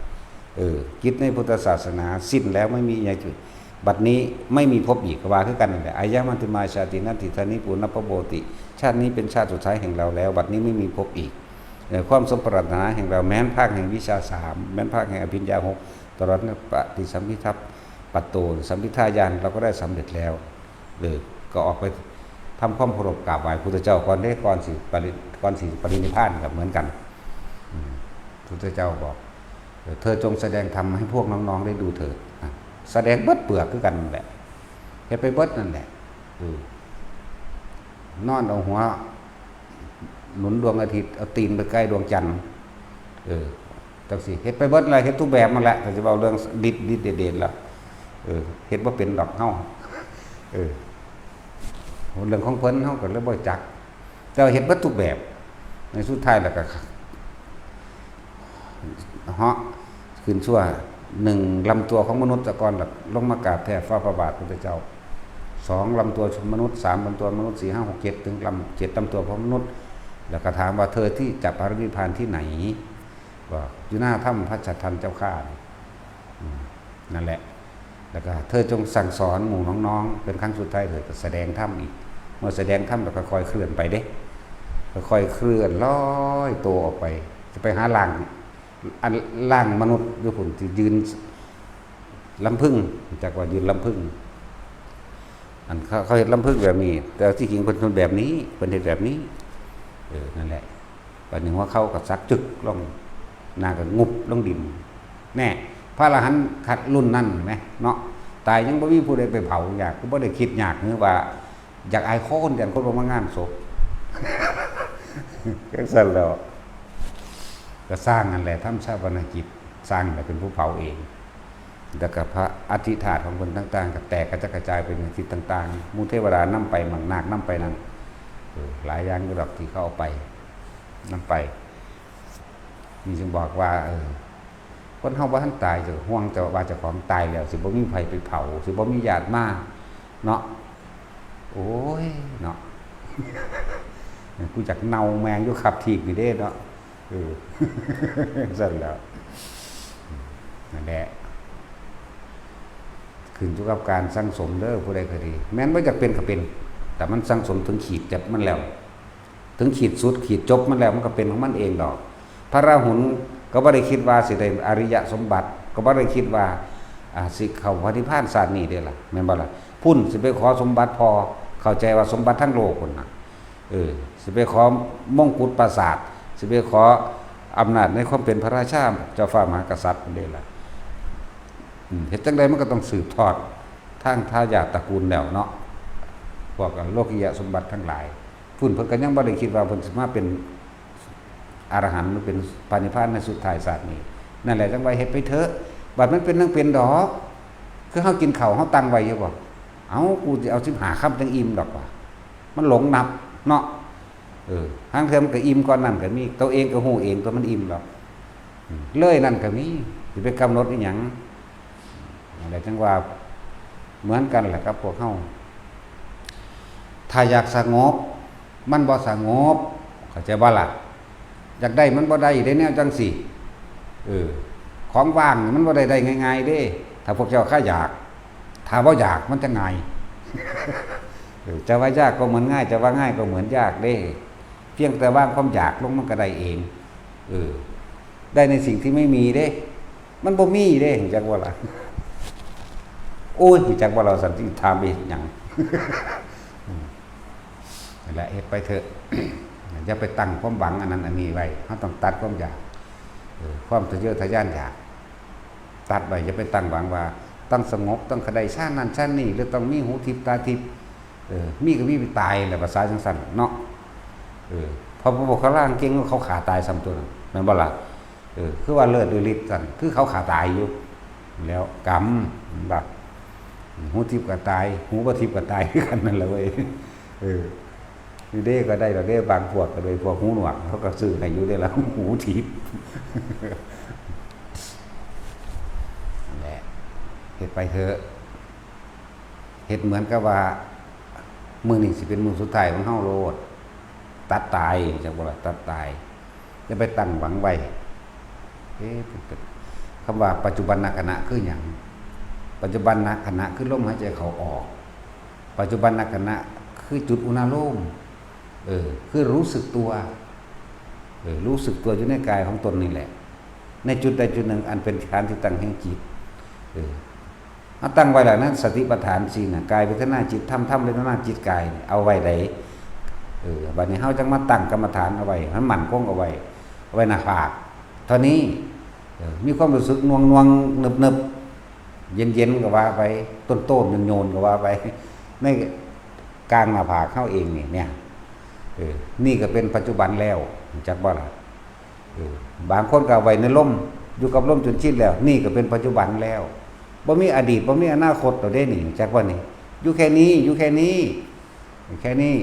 เออ กิจในพุทธศาสนาสิ้นแล้ว ไม่มีอะไรจะ บัดนี้ไม่มีพบอีก ก็ว่าคือกันนั่นแหละ อายะมัชฌิมาชาติ นัตถิ ชาตินี้ปุนรรพโบติ ชาตินี้เป็นชาติสุดท้ายแห่งเราแล้ว บัดนี้ไม่มีพบอีก เอ่อ ความสมปรารถนาแห่งเรา แม้นภาคแห่งวิชาสาม แม้นภาคแห่งอภิญญาหก ตลอดปฏิสัมภิทัปปัตโต สัมภิทาญาณ เราก็ได้สำเร็จแล้ว เออ ก็ออกไปทำความเคารพกราบไหว้พุทธเจ้าก่อนเด้ ก่อนสิปริ ก่อนสิปรินิพพานก็เหมือนกัน อืม พุทธเจ้าบอก เออ เธอจงแสดงธรรมให้พวกน้องๆได้ดูเถิด อ่ะ แสดงเบิดเปลือกคือกันนั่นแหละ เฮ็ดไปเบิดนั่นแหละ เออ นอนเอาหัว หนุนดวงอาทิตย์ เอาตีนไปใกล้ดวงจันทร์ เออ จั่งซี้ เฮ็ดไปเบิดแหละ เฮ็ดทุกแบบนั่นแหละ ถ้าสิเว้าเรื่องดิดดิดเด่นเด่นแล้ว เออ เฮ็ดบ่เป็นดอกเฮา เออ เรื่องของเพิ่นเฮาก็เลยบ่จัก แต่ว่าเฮ็ดเบิดทุกแบบ ในสุดท้ายแล้วก็ เหาะขึ้นชั่วหนึ่งลำตัวของมนุษย์ซะก่อน แล้วลงมากราบแทบฝ่าพระบาทพุทธเจ้า สองลำตัวมนุษย์ สามลำตัวมนุษย์ สี่ ห้า หก เจ็ด ถึงลำ เจ็ดลำตัวของมนุษย์ แล้วก็ถามว่า เธอที่จะปรินิพพานที่ไหน บอก อยู่หน้าถ้ำพระสัตทันเจ้าข้า อืม นั่นแหละ แล้วก็เธอจงสั่งสอนหมู่น้องๆ เป็นครั้งสุดท้ายเถิด ก็แสดงธรรมอีก เมื่อแสดงธรรมแล้วก็ค่อยเคลื่อนไปเด้ ค่อยเคลื่อนลอยตัวออกไป จะไปหาร่าง อันร่างมนุษย์อยู่พุ้นที่ยืนลำพึง จักว่ายืนลำพึง อันเขา เขาเฮ็ดลำพึงแบบนี้ แต่ที่จริงเพิ่น เพิ่นแบบนี้ เพิ่นเฮ็ดแบบนี้ เออ นั่นแหละ บัดนี้หัวเข่าก็สักจึกลง หน้าก็งุบลงดิน แน่ พระอรหันต์ขัดรุ่นนั้นแหมเนาะ ตายยังบ่มีผู้ใดไปเผา อยาก ก็บ่ได้คิดยาก หรือว่าอยากอายคน ย้านคนบ่มางานศพ จั่งซั่นแล้ว ก็สร้างนั่นแหละ ทำฌาปนกิจ สร้างนั่นแหละเป็นผู้เผาเอง แล้วก็พระอัฐิธาตุของเพิ่นต่างๆ ก็แตกกระจัดกระจายไปในทิศต่างๆ หมู่เทวดานำไป หมู่นาคนำไปนั่น เออ หลายอย่างอยู่ดอกที่เขาเอาไป นำไป นี่จึงบอกว่า เออ คนเฮาบ่ทันตาย จะห่วงแต่ว่าเจ้าของตายแล้ว สิบ่มีไผไปเผา สิบ่มีญาติมา เนาะ โอ้ย เนาะ กูจักเน่าแมงอยู่คับถีบนี่เด้เนาะ เออ ซั่นแหล้ว นั่นแหละ ขึ้นอยู่กับการสั่งสมเด้อ ผู้ใดก็ดี แม่นบ่อยากเป็นก็เป็น แต่มันสั่งสมถึงขีดจำมันแล้ว ถึงขีดสุดขีดจบมันแล้ว มันก็เป็นของมันเองดอก พระอรหันต์ก็บ่ได้คิดว่าสิได้อริยสมบัติ ก็บ่ได้คิดว่า อ่า สิเข้าพระนิพพานชาตินี้เด้ล่ะ แม่นบ่ล่ะ พุ้นสิไปขอสมบัติพ่อ เข้าใจว่าสมบัติทั้งโลกพุ้นน่ะ เออ สิไปขอมงกุฎปราสาท สิไปขออำนาจในความเป็นพระราชา เจ้าฟ้ามหากษัตริย์พุ้นเด้ล่ะ อืม เฮ็ดจั่งใดมันก็ต้องสืบทอดทางทายาทตระกูลแล้วเนาะ พวกโลกิยสมบัติทั้งหลาย พุ้นเพิ่นก็ยังบ่ได้คิดว่าเพิ่นสิมาเป็นอรหันต์ หรือเป็นพระนิพพานในสุดท้ายชาตินี้ นั่นแหละจั่งว่าเฮ็ดไปเถอะ บัดมันเป็นจั่งเป็นดอก คือเฮากินข้าวเฮาตั้งไว้อยู่บ่ เอา กูสิเอาสิบห้าคำจั่งอิ่มดอกว่า มันหลงนับเนาะ เออ ลางเทื่อมันก็อิ่มก่อนนั้นก็มี ตัวเองก็ฮู้เองตัวมันอิ่มดอก อืม เลยนั่นก็มี สิไปกำหนดอีหยัง อะไรจั่งว่า เหมือนกันแหละครับพวกเฮา ถ้าอยากสงบ มันบ่สงบ เข้าใจบ่ล่ะ อยากได้มันบ่ได้เด้แนวจั่งซี้ เออ ของว่างนี่มันบ่ได้ได้ง่ายๆเด้ ถ้าพวกเจ้าข้าอยาก ถ้าบ่อยากมันจะง่าย เออ จะว่ายากก็เหมือนง่าย จะว่าง่ายก็เหมือนยากเด้ เพียงแต่วางความอยากลงมันก็ได้เอง เออ ได้ในสิ่งที่ไม่มีเด้ มันบ่มีเด้ รู้จักบ่ล่ะ โอ้ย รู้จักบ่ล่ะ สันติถามไปเฮ็ดหยัง อืม นั่นแหละ เฮ็ดไปเถอะ อย่าไปตั้งความหวังอันนั้นอันนี้ไว้ เราต้องตัดความอยาก เออ ความทะเยอทะยานอยาก ตัดไว้ อย่าไปตั้งหวังว่า ต้องสงบ ต้องได้ฌานนั่นฌานนี่ หรือต้องมีหูทิพย์ตาทิพย์ เออ มีก็มีไปตายแหละ ภาษาจั่งซั่นเนาะ เออ พอพวกเขาล่างเก่งเขาฆ่าตายซ้ำตัวนั้น แม่นบ่ล่ะ เออ คือว่าเลิศด้วยฤทธิ์ซั่น คือเขาฆ่าตายอยู่ แล้วกรรม แม่นบ่ หูทิพย์ก็ตาย หูบ่ทิพย์ก็ตายคือกันนั่นแหละเว้ย เออ นี่เด้ก็ได้ดอกเด้ บางพวกก็เลย พวกหูหนวก เขาก็ซื้อให้อยู่เด้ล่ะ หูทิพย์ นั่นแหละ เฮ็ดไปเถอะ เฮ็ดเหมือนกับว่า มื้อนี้สิเป็นมื้อสุดท้ายของเฮาโลด ตัดตาย จักบ่ล่ะ ตัดตาย อย่าไปตั้งหวังไว้ เอ๊ะ คำว่าปัจจุบันขณะคือหยัง ปัจจุบันขณะคือลมหายใจเข้าออก ปัจจุบันขณะคือจุดอุณาโลม เออ คือรู้สึกตัว เออ รู้สึกตัวอยู่ในกายของตนนี่แหละ ในจุดใดจุดหนึ่งอันเป็นฐานที่ตั้งแห่งจิต เออ เอาตั้งไว้แล้วนั้น สติปัฏฐานสี่น่ะ กายเวทนาจิตธรรม ธรรมเวทนาจิตกายนี่ เอาไว้ใด เออ บัดนี้เฮาจั่งมาตั้งกรรมฐานเอาไว้ ให้มันมั่นคงเอาไว้ เอาไว้หน้าผาก เท่านี้ เออ มีความรู้สึกหน่วงๆ นึบๆ เย็นๆ ก็ว่าไป โต้นๆ โยนๆ ก็ว่าไป ในกลางหน้าผากเฮาเองนี่ เนี่ย เออ นี่ก็เป็นปัจจุบันแล้ว รู้จักบ่ล่ะ เออ บางคนก็เอาไว้ในลม อยู่กับลมจนชินแล้ว นี่ก็เป็นปัจจุบันแล้ว บ่มีอดีต บ่มีอนาคตแล้วเด้นี่ รู้จักบ่นี่ อยู่แค่นี้ อยู่แค่นี้ แค่นี้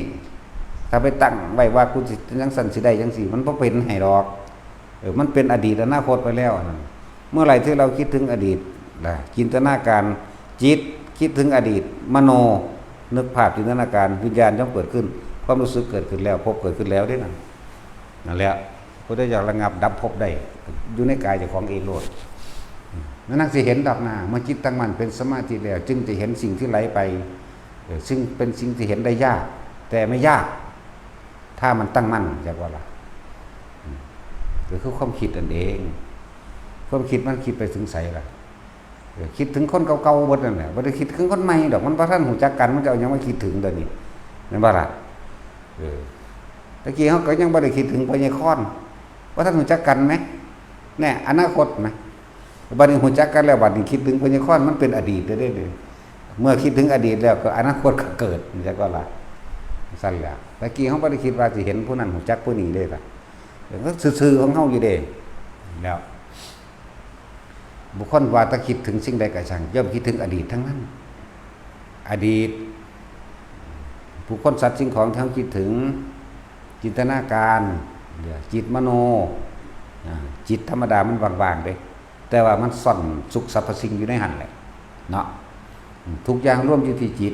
ถ้าไปตั้งไว้ว่ากูสิจั่งซั่นสิได้จั่งซี้ มันบ่เป็นให้ดอก เออ มันเป็นอดีตอนาคตไปแล้วนั่น เมื่อไหร่ที่เราคิดถึงอดีต นะ จินตนาการ จิตคิดถึงอดีต มโน นึกภาพจินตนาการ วิญญาณย่อมเกิดขึ้น ความรู้สึกเกิดขึ้นแล้ว ภพเกิดขึ้นแล้วเด้นั่น นั่นแหละ ผู้ใดอยากระงับดับภพได้ อยู่ในกายเจ้าของเองโลด นั่นนักสิเห็นดอกนา เมื่อจิตตั้งมั่นเป็นสมาธิแล้ว จึงจะเห็นสิ่งที่ไหลไป เออ ซึ่งเป็นสิ่งที่เห็นได้ยาก แต่ไม่ยาก ถ้ามันตั้งมั่น จักว่าล่ะ อืม ก็คือความคิดนั่นเอง ความคิดมันคิดไปถึงไสล่ะ เออ คิดถึงคนเก่าๆเบิดนั่นแหละ บ่ได้คิดถึงคนใหม่ดอก มันบ่ทันรู้จักกัน มันจะเอาหยังมาคิดถึงเดี๋ยวนี้ แม่นบ่ล่ะ เออ ตะกี้เฮาก็ยังบ่ได้คิดถึงพ่อใหญ่คอน บ่ทันรู้จักกันแหม แน่ อนาคตแหม บัดนี้รู้จักกันแล้ว บัดนี้คิดถึงพ่อใหญ่คอน มันเป็นอดีตแล้วเด้ เมื่อคิดถึงอดีตแล้วก็อนาคตก็เกิด จักว่าล่ะ ซั่นแหละ ตะกี้เฮาบ่ได้คิดว่าสิเห็นผู้นั้น รู้จักผู้นี้เด้ล่ะ เออ ก็ซื่อๆของเฮาอยู่เด้ แล้ว บุคคลว่าถ้าคิดถึงสิ่งใดก็ช่าง ย่อมคิดถึงอดีตทั้งนั้น อดีต บุคคลสัตว์สิ่งของที่เฮาคิดถึง จินตนาการ จิตมโน อ่า จิตธรรมดามันว่างๆเด้ แต่ว่ามันซ่อนสุขสรรพสิ่งอยู่ในหั่นแหละ เนาะ ทุกอย่างรวมอยู่ที่จิต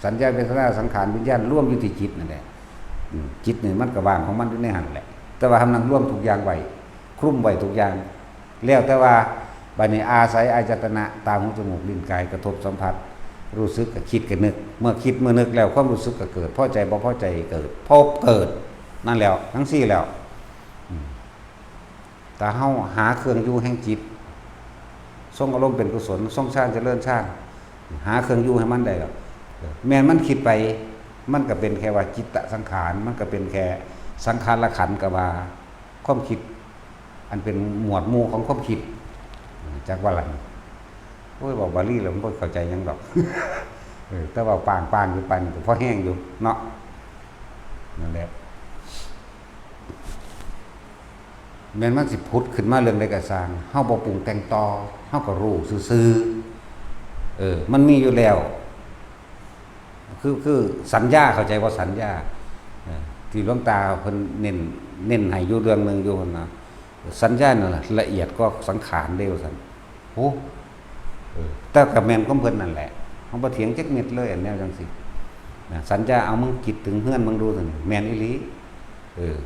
สัญญา เวทนา สังขาร วิญญาณ รวมอยู่ที่จิตนั่นแหละ อืม จิตนี่มันก็ว่างของมันอยู่ในหั่นแหละ แต่ว่าทำนองรวมทุกอย่างไว้ คลุมไว้ทุกอย่าง แล้วแต่ว่า บัดนี้อาศัยอายตนะ ตา หู จมูก ลิ้น กาย กระทบสัมผัส รู้สึกก็คิดก็นึก เมื่อคิดเมื่อนึกแล้วความรู้สึกก็เกิด พอใจบ่พอใจเกิด ภพเกิด นั่นแล้ว ทั้งสี่แล้ว อืม ถ้าเฮาหาเครื่องอยู่แห่งจิต ทรงอารมณ์เป็นกุศล ทรงฌานเจริญฌาน หาเครื่องอยู่ให้มันได้แล้ว แม่นมันคิดไป มันก็เป็นแค่ว่าจิตตสังขาร มันก็เป็นแค่สังขารขันธ์ ก็ว่าความคิด อันเป็นหมวดหมู่ของความคิด จักว่าล่ะ โอ้ย เว้าบาลีแล้วมันบ่เข้าใจหยังดอก เออ แต่ว่าปางๆอยู่ปานนี้ก็พอแฮงอยู่เนาะ นั่นแหละ แม่นมันสิผุดขึ้นมาเรื่องใดก็ซ่าง เฮาบ่ปรุงแต่งต่อ เฮาก็รู้ซื่อๆ เออ มันมีอยู่แล้ว คือ คือสัญญา เข้าใจว่าสัญญา เออ ที่หลวงตาเพิ่นเน้น เน้นให้อยู่เรื่องหนึ่งอยู่หั่นนะ สัญญานั่นล่ะละเอียดกว่าสังขารเด้ ว่าซั่น โอ้ เออ แต่ก็แม่นของเพิ่นนั่นแหละ เฮาบ่เถียงจักเม็ดเลย อันแนวจั่งซี้นะ สัญญา เอามึงคิดถึงเฮือนมึงดูซั่น แม่นอีหลี เออ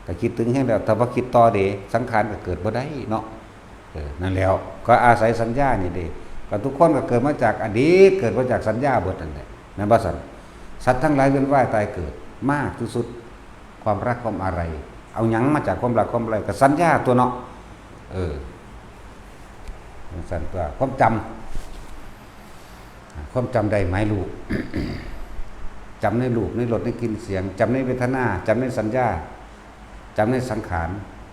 ก็คิดถึงแฮงแล้ว ถ้าบ่คิดต่อเด้ สังขารก็เกิดบ่ได้เนาะ เออ นั่นแหล้ว ก็อาศัยสัญญานี่เด้ ก็ทุกคนก็เกิดมาจากอดีต เกิดมาจากสัญญาเบิดนั่นแหละ แม่นบ่ซั่น สัตว์ทั้งหลายเวียนว่ายตายเกิด มากที่สุด ความรักความอาลัย เอาหยังมาจากความรักความอาลัย ก็สัญญาตั๊วเนาะ เออ จั่งซั้นตั๊ว ความจำ ความจำได้หมายรู้ จำในรูป ในรส ในกลิ่นเสียง จำในเวทนา จำในสัญญา จำในสังขาร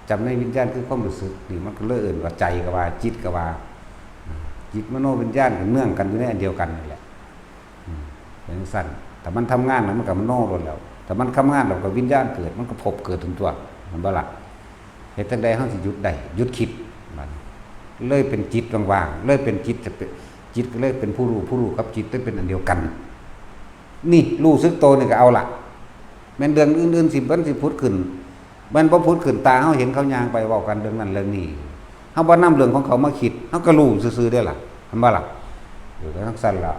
จำในวิญญาณ คือความรู้สึก นี่มันก็เลยเอิ้นว่าใจก็ว่า จิตก็ว่า จิตมโนวิญญาณก็เนื่องกันอยู่ในอันเดียวกันนั่นแหละ อืม เป็นจั่งซั้น ถ้ามันทำงานแล้วมันก็มโนโลดแล้ว ถ้ามันทำงานแล้วก็วิญญาณเกิด มันก็ภพเกิดตั๊ว แม่นบ่ล่ะ เฮ็ดจั่งใดเฮาสิหยุดได้ หยุดคิด บัดนี้ เลยเป็นจิตว่างๆ เลยเป็นจิต จะเป็น จิตก็เลยเป็นผู้รู้ ผู้รู้กับจิตได้เป็นอันเดียวกัน นี่รู้สึกโตนี่ก็เอาละ แม่นเรื่องอื่นๆ สิ มันสิผุดขึ้น มันบ่ผุดขึ้น ตาเฮาเห็นเขาย่างไปเว้ากันเรื่องนั้นเรื่องนี้ เฮาบ่นำเรื่องของเขามาคิด เฮาก็รู้ซื่อๆ เด้ล่ะ แม่นบ่ล่ะ เออ ก็จั่งซั้นล่ะ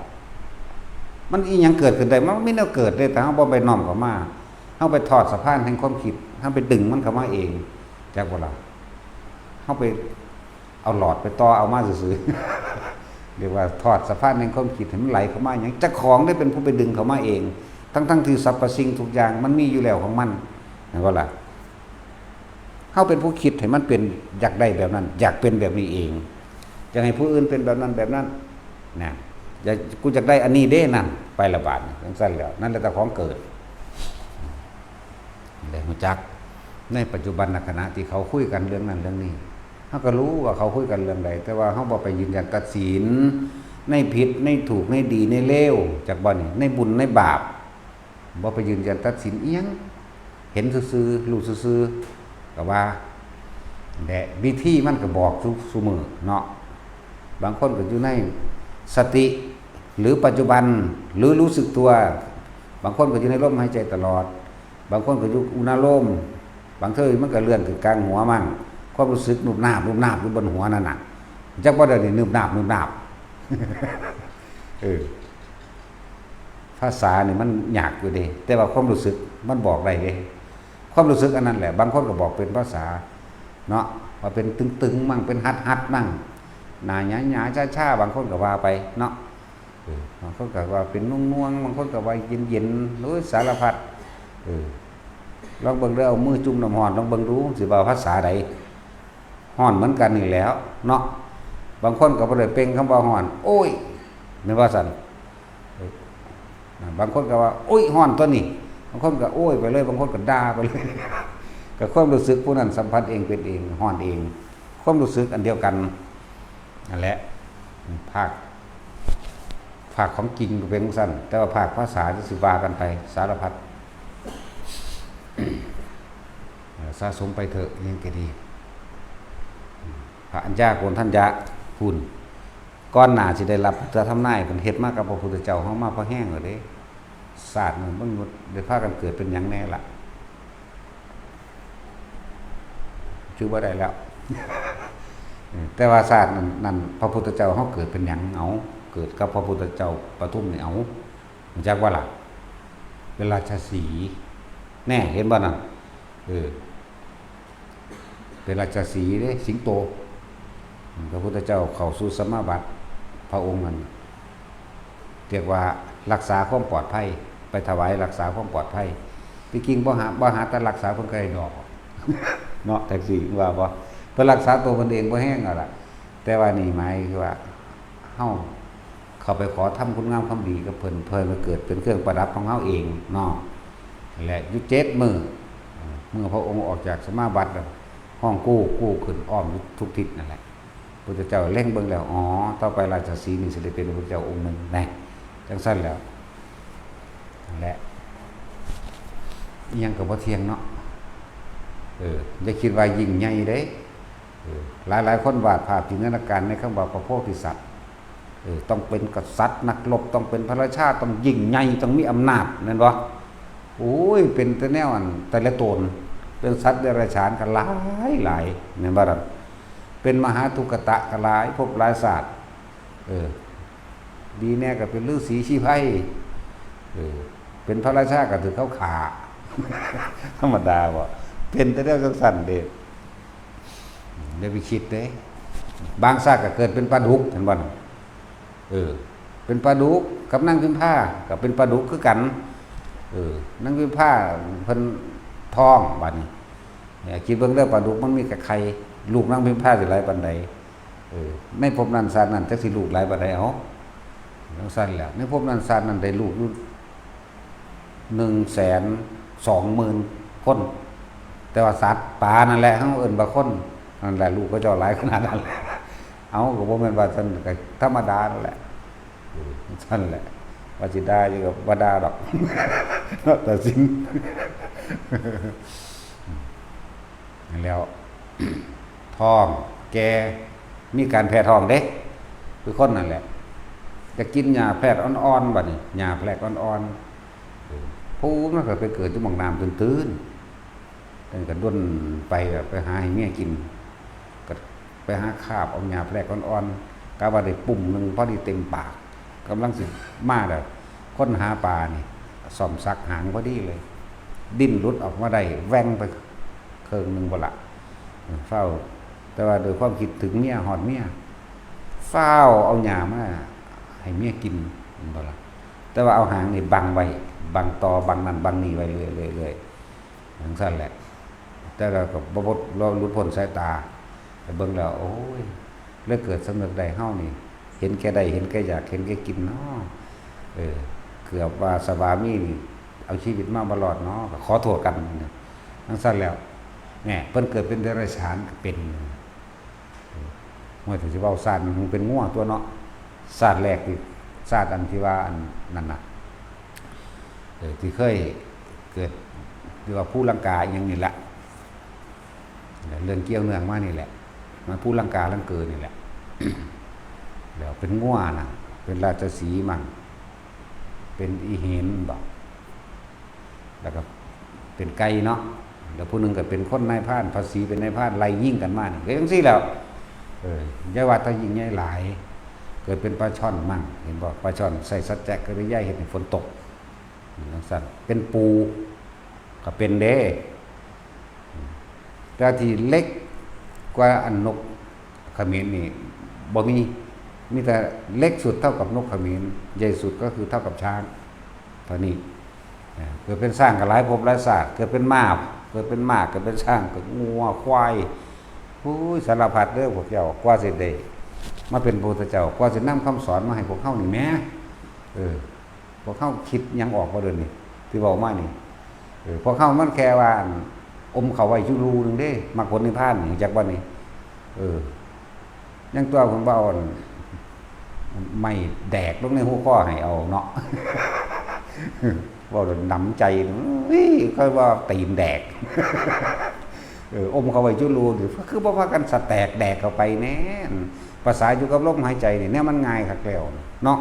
มันอีหยังเกิดขึ้นได้ มันมีแนวเกิดเด้ แต่เฮาบ่ไปน้อมเข้ามา เฮาไปทอดสะพานแห่งความคิด เฮาไปดึงมันเข้ามาเอง จักบ่ล่ะ เฮาไปเอาหลอดไปต่อเอามาซื่อๆ เรียกว่าทอดสะพานแห่งความคิดให้มันไหลเข้ามา หยังเจ้าของได้เป็นผู้ไปดึงเข้ามาเอง ทั้งๆ ที่สรรพสิ่งทุกอย่างมันมีอยู่แล้วของมัน แม่นบ่ล่ะ เฮาเป็นผู้คิดให้มันเป็น อยากได้แบบนั้น อยากเป็นแบบนี้เอง อยากให้ผู้อื่นเป็นแบบนั้นแบบนั้น นะ อยาก กูอยากได้อันนี้เด้ นั่น ไปละบาด จั่งซั้นแล้ว นั่นแหละเจ้าของเกิด ได้รู้จัก ในปัจจุบันขณะที่เขาคุยกันเรื่องนั้นเรื่องนี้ เฮาก็รู้ว่าเขาคุยกันเรื่องใด แต่ว่าเฮาบ่ไปยืนยันตัดสิน ในผิด ในถูก ในดี ในเลว จักบ่นี่ ในบุญ ในบาป บ่ไปยืนยันตัดสินอิหยัง เห็นซื่อๆ รู้ซื่อๆ ก็ว่า และวิธีมันก็บอกซุ ซุมื้อเนาะ บางคนก็อยู่ในสติ หรือปัจจุบัน หรือรู้สึกตัว บางคนก็อยู่ในลมหายใจตลอด บางคนก็อยู่อุณาโลม บางเทื่อมันก็เลื่อนขึ้นกลางหัวมั่ง ความรู้สึกนุบนาบ นุบนาบอยู่บนหัวนั่นน่ะ จักบ่ได้นี่ นุบนาบ นุบนาบ เออ ภาษานี่มันยากอยู่เด้ แต่ว่าความรู้สึกมันบอกได้เด้ ความรู้สึกอันนั้นแหละ บางคนก็บอกเป็นภาษาเนาะ ว่าเป็นตึงๆ มั่ง เป็นฮัดๆ มั่ง หน้าหยาๆ ชาๆ บางคนก็ว่าไปเนาะ เออ บางคนก็ว่าเป็นน่วงๆ บางคนก็ว่าเย็นๆ โอ้ย สารพัด เออ ลองเบิ่งเด้อ เอามือจุ่มน้ำร้อน ลองเบิ่งดู สิว่าภาษาใด ร้อนเหมือนกันนี่แหล้วเนาะ บางคนก็บ่ได้เปล่งคำว่าร้อน โอ้ย แม่นว่าซั่น เออ บางคนก็ว่า โอ้ย ร้อนตั๊วนี้ บางคนก็โอ้ยไปเลย บางคนก็ด่าไปเลย ก็ความรู้สึกผู้นั้นสัมผัสเองเป็นเอง ร้อนเอง ความรู้สึกอันเดียวกันนั่นแหละ ภาค ภาคของจริงก็เป็นจั่งซั้น แต่ว่าภาคภาษาจะสิว่ากันไปสารพัด เอ่อ สะสมไปเถอะ ยังก็ดี พระอัญญาโกณฑัญญะ พุ้น ก่อนหน้าสิได้รับพุทธธรรมนาย เพิ่นเฮ็ดมากับพระพุทธเจ้าเฮามาพอแฮงแล้วเด้ ชาตินั้นเบิ่งได้พากันเกิดเป็นหยังแน่ล่ะ ชื่อบ่ได้แล้ว แต่ว่าชาตินั้น นั้นพระพุทธเจ้าเฮาเกิดเป็นหยัง เอา เกิดกับพระพุทธเจ้าปทุมนี่ เอา รู้จักบ่ล่ะ เป็นราชสีห์ แน่ เห็นบ่นั่น เออ เป็นราชสีห์เด้ สิงโต พระพุทธเจ้าเข้าสู่สมาบัติ พระองค์นั้น เรียกว่ารักษาความปลอดภัย ไปถวายรักษาความปลอดภัย ที่จริงบ่หา บ่หาแต่รักษาเพิ่นก็ได้ดอก เนาะ แท็กซี่ว่าบ่ เพิ่นรักษาตัวเพิ่นเองบ่แฮงเอาล่ะ แต่ว่านี่หมายคือว่า เฮาเข้าไปขอทำคุณงามความดีกับเพิ่น เพิ่นมาเกิดเป็นเครื่องประดับของเฮาเองเนาะ และอยู่เจ็ดมื้อ เมื่อพระองค์ออกจากสมาบัติแล้ว ฮ้องกู้กู้ขึ้นอ้อมอยู่ทุกทิศนั่นแหละ พุทธเจ้าเล็งเบิ่งแล้ว อ๋อ ต่อไปราชสีห์นี่สิได้เป็นพระพุทธเจ้าองค์หนึ่งแน่ จั่งซั้นแล้ว นั่นแหละ อิหยังก็บ่เที่ยงเนาะ เออ อย่าคิดว่ายิ่งใหญ่เด้ เออ หลายๆ คนวาดภาพจินตนาการในคำว่าพระโพธิสัตว์ เออ ต้องเป็นกษัตริย์นักรบ ต้องเป็นพระราชา ต้องยิ่งใหญ่ ต้องมีอำนาจ แม่นบ่? โอ้ย เป็นแต่แนวอัน แต่ละตน เป็นสัตว์เดรัจฉานก็หลายหลาย แม่นบ่ล่ะ? เป็นมหาทุกขตะก็หลายภพหลายชาติ เออ ดีแน่ก็เป็นฤๅษีชีไพร เออ เป็นพระราชาก็ถือเขาฆ่า ธรรมดาบ่ เป็นแต่แนวจังซั่นเด้ อย่าไปคิดเด้ บางชาติก็เกิดเป็นปลาดุก เห็นบ่น่ะ? เออ เป็นปลาดุกกับนางพิมพา ก็เป็นปลาดุกคือกัน เออ นางพิมพาเพิ่นท้องบัดนี้ เนี่ย คิดเบิ่งเด้อ ปลาดุกมันมีแต่ไข่ ลูกนางพิมพาสิหลายปานใด เออ ในภพนั้นชาตินั้นจักสิลูกหลายปานใด เอ้า จังซั่นแหละ ในภพนั้นชาตินั้นได้ลูกอยู่ หนึ่งแสนสองหมื่น คน แต่ว่าสัตว์ป่านั่นแหละ เฮาเอิ้นว่าคน นั่นแหละ ลูกเขาเจ้าหลายขนาดนั้นแหละ เอ้า ก็บ่แม่นว่าซั่น ก็ธรรมดานั่นแหละ เออ ซั่นแหละ ว่าสิด่าอยู่ก็บ่ด่าดอก เนาะ ตัดสิน แล้ว ท้อง แก่ มีการแพ้ท้องเด้ คือคนนั่นแหละ จะกินหญ้าแพรกอ่อนๆ บัดนี้ หญ้าแพรกอ่อนๆ ผู้มันก็ไปเกิดอยู่หม่องน้ำตื้นๆ เพิ่นก็ด้นไปแบบไปหาให้เมียกิน ก็ไปหาคาบเอาหญ้าแพรกอ่อนๆ กะว่าได้ปุ้มหนึ่งพอดีเต็มปาก กำลังสิมาแล้ว คนหาปลานี่ ซ่อมสักหางพอดีเลย ดิ้นหลุดออกมาได้ แหว่งไปเคิ่งหนึ่งพุ้นละ ฟ้าว แต่ว่าด้วยความคิดถึงเมีย ฮอดเมีย ฟ้าวเอาหญ้ามาให้เมียกิน แม่นบ่ล่ะ แต่ว่าเอาหางนี่บังไว้ บังต่อ บังนั่นบังนี่ไว้เรื่อยๆ เรื่อยๆ จังซั่นแหละ แต่เราก็บ่พ้น เราหลุดพ้นสายตา แต่เบิ่งแล้ว โอ้ย เลยเกิดสำนึกได้ เฮานี่ เห็นแก่ได้ เห็นแก่อยาก เห็นแก่กินเนาะ เออ เกือบว่าสวามีนี่ เอาชีวิตมาบ่รอดเนาะ ก็ขอโทษกัน จังซั่นแล้ว แหม เพิ่นเกิดเป็นเดรัจฉานก็เป็น เมื่อถึงสิเว้าชาติมันคงเป็นงัวตัวเนาะ ชาติแรกที่ ชาติอันที่ว่าอันนั่นน่ะ เออ ที่เคยเกิด ที่ว่าภูลังกาอิหยังนี่แหละ เรื่องเกี่ยวเนื่องมานี่แหละ มันภูลังกาลังเกิดนี่แหละ แล้วเป็นงัวน่ะ เป็นราชสีห์มั่ง เป็นอีเห็นบ่ แล้วก็เป็นไก่เนาะ แล้วผู้หนึ่งก็เป็นคนนายพราน ภาษีเป็นนายพราน ไล่ยิงกันมานี่ ก็จังซี่แหล้ว เออ อย่าว่าแต่ยิ่งใหญ่หลาย เกิดเป็นปลาช่อนมั่ง เห็นบ่ ปลาช่อนใส่สัจจะกิริยาเฮ็ดให้ฝนตก จังซั่น เป็นปู ก็เป็นเด้ แต่ที่เล็กกว่าอันนกเขมรนี่บ่มี มีแต่เล็กสุดเท่ากับนกเขมร ใหญ่สุดก็คือเท่ากับช้าง เท่านี้ อ่า เกิดเป็นช้างก็หลายภพหลายชาติ เกิดเป็นม้า เกิดเป็นม้า เกิดเป็นช้าง เกิดงัว ควาย โอ้ย สารพัดเด้อพวกเจ้า กว่าสิได้มาเป็นพระพุทธเจ้า กว่าสินำคำสอนมาให้พวกเฮานี่แหม เออ พวกเฮาคิดหยังออกบ่เดี๋ยวนี้ ที่เว้ามานี่ เออ พวกเฮามันแค่ว่า อั่น อมเข้าไว้อยู่รูหนึ่งเด้ มรรคผลนิพพานนี่ จักบ่นี่ เออ ยังตัวผมเว้า อั่น ไม้แดกลงในหัวข้อให้เอาเนาะ เว้าแล้วหนำใจ เฮ้ย ค่อยว่าตีนแดก เออ อมเข้าไว้อยู่รูนี่ คือบ่พากันสะแตกแดกเข้าไปแน่ ภาษาอยู่กับลมหายใจนี่ แนวมันง่ายคักแล้วเนาะ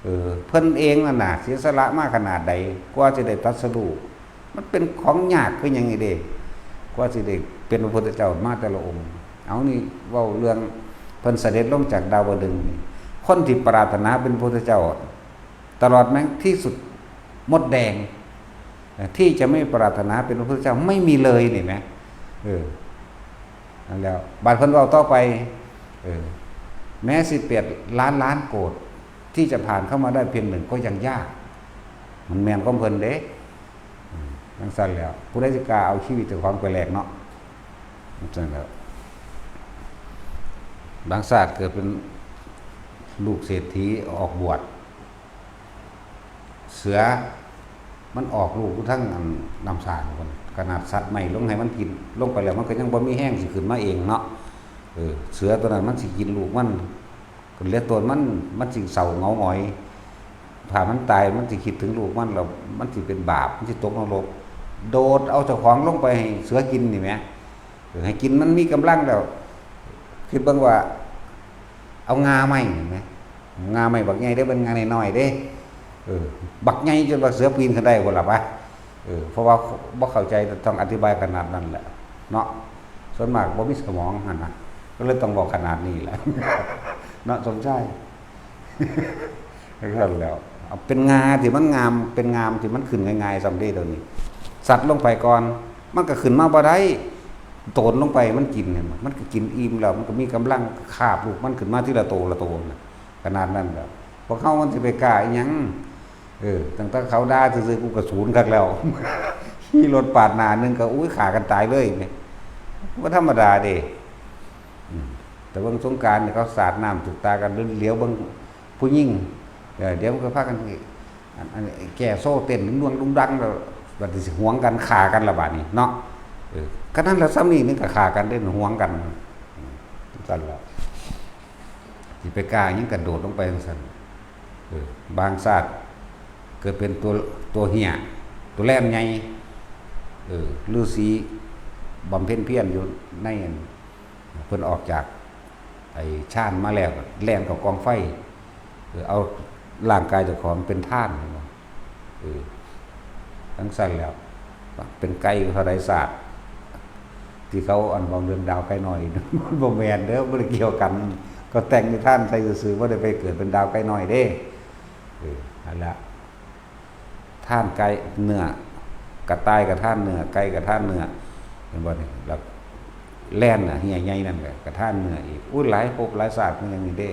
เออ เพิ่นเองนั่นน่ะ เสียสละมาขนาดใด กว่าสิได้ตรัสรู้ มันเป็นของยากคือหยังนี่เด้ กว่าสิได้เป็นพระพุทธเจ้ามาแต่ละองค์ เอานี่เว้าเรื่องเพิ่นเสด็จลงจากดาวดึงส์นี่ คนที่ปรารถนาเป็นพระพุทธเจ้า ตลอดแม้งที่สุดมดแดง ที่จะไม่ปรารถนาเป็นพระพุทธเจ้าไม่มีเลยนี่แหม เออ นั่นแล้ว บัดเพิ่นเว้าต่อไป เออ แม้สิบแปดล้านล้านโกฏที่จะผ่านเข้ามาได้เพียงหนึ่งก็ยังยาก มันแม่นของเพิ่นเด้ อืม จังซั่นแล้ว ผู้ใดสิกล้าเอาชีวิตเจ้าของไปแลกเนาะ จังซั่นแล้ว บางชาติเกิดเป็นลูกเศรษฐีออกบวช เสือมันออกลูกอยู่ทั้งอันน้ำสางพุ้น ขนาดสัตว์ไม้ลงให้มันกิน ลงไปแล้วมันก็ยังบ่มีแฮงสิขึ้นมาเองเนาะ เออ เสือตัวนั้นมันสิกินลูกมัน ก็เหลือตัวมัน มันสิเศร้าเหงาหงอย ถ้ามันตายมันสิคิดถึงลูกมันแล้วมันสิเป็นบาป มันสิตกนรก โดดเอาเจ้าของลงไปให้เสือกินนี่แหม เออ ให้กินมันมีกำลังแล้ว คิดเบิ่งว่า เอางาไม้นี่แหม งาไม้บักใหญ่เด้ เป็นงาน้อยๆเด้ เออ บักใหญ่จนว่าเสือปีนขึ้นได้พุ่นล่ะปะ เออ เพราะว่าบ่เข้าใจ ต้องอธิบายขนาดนั้นแหละเนาะ ส่วนมากบ่มีสมองหั่นนะ ก็เลยต้องบอกขนาดนี้แหละ เนาะ สมชาย นั่นแหล้ว เอาเป็นงาที่มันงาม เป็นงามที่มันขึ้นง่ายๆ ส่ำเด้เดี๋ยวนี้ สัตว์ลงไปก่อน มันก็ขึ้นมาบ่ได้ โตนลงไปมันกินเนี่ย มันก็กินอิ่มแล้ว มันก็มีกำลังคาบลูกมันขึ้นมาทีละโตละโตนะ ขนาดนั้นแล้ว พวกเขามันสิไปกล้าอิหยัง เออ ตั้งแต่เขาด่าซื่อๆ กูก็สูนคักแล้ว ขี่รถปาดหน้าหนึ่งก็ อุ้ย ฆ่ากันตายเลยเนี่ย บ่ธรรมดาเด้ อืม แต่เบิ่งสงกรานต์เนี่ยเขาสาดน้ำถูกตากัน เหลียวเบิ่งผู้หญิง เออ เดี๋ยวมันก็พากัน อัน อัน แก่โซ่เต้นดุงดังดุงดังแล้ว บัดนี้สิหวงกัน ฆ่ากันละบาดนี้เนาะ เออ ขนาดแล้ว ส่ำนี้นี่ก็ฆ่ากันเด้ หวงกัน อืม ซั่นละ สิไปกล้าหยังกระโดดลงไปจั่งซั้น เออ บางชาติเกิดเป็นตัว ตัวเหี้ย ตัวแล่นใหญ่ เออ ฤๅษีบำเพ็ญเพียรอยู่ในอัน เพิ่นออกจากไอ้ฌานมาแล้ว แล่นเข้ากองไฟ เออ เอาร่างกายเจ้าของเป็นทาน เห็นบ่ เออ จั่งซั้นแล้ว เป็นไก่เท่าใดชาติ ที่เขาอันเว้าเรื่องดาวไก่น้อย มันบ่แม่นเด้อ บ่ได้เกี่ยวกัน ก็แต่งนิทานใส่ซื่อๆ บ่ได้ไปเกิดเป็นดาวไก่น้อยเด้ เออ นั่นละ ทานไก่เนื้อ กระต่ายก็ทานเนื้อ ไก่ก็ทานเนื้อ เห็นบ่นี่ แล้วแล่นน่ะ เหี้ยใหญ่นั่นก็ ก็ทานเนื้ออีก อุ้ย หลายภพหลายชาติมันอย่างนี้เด้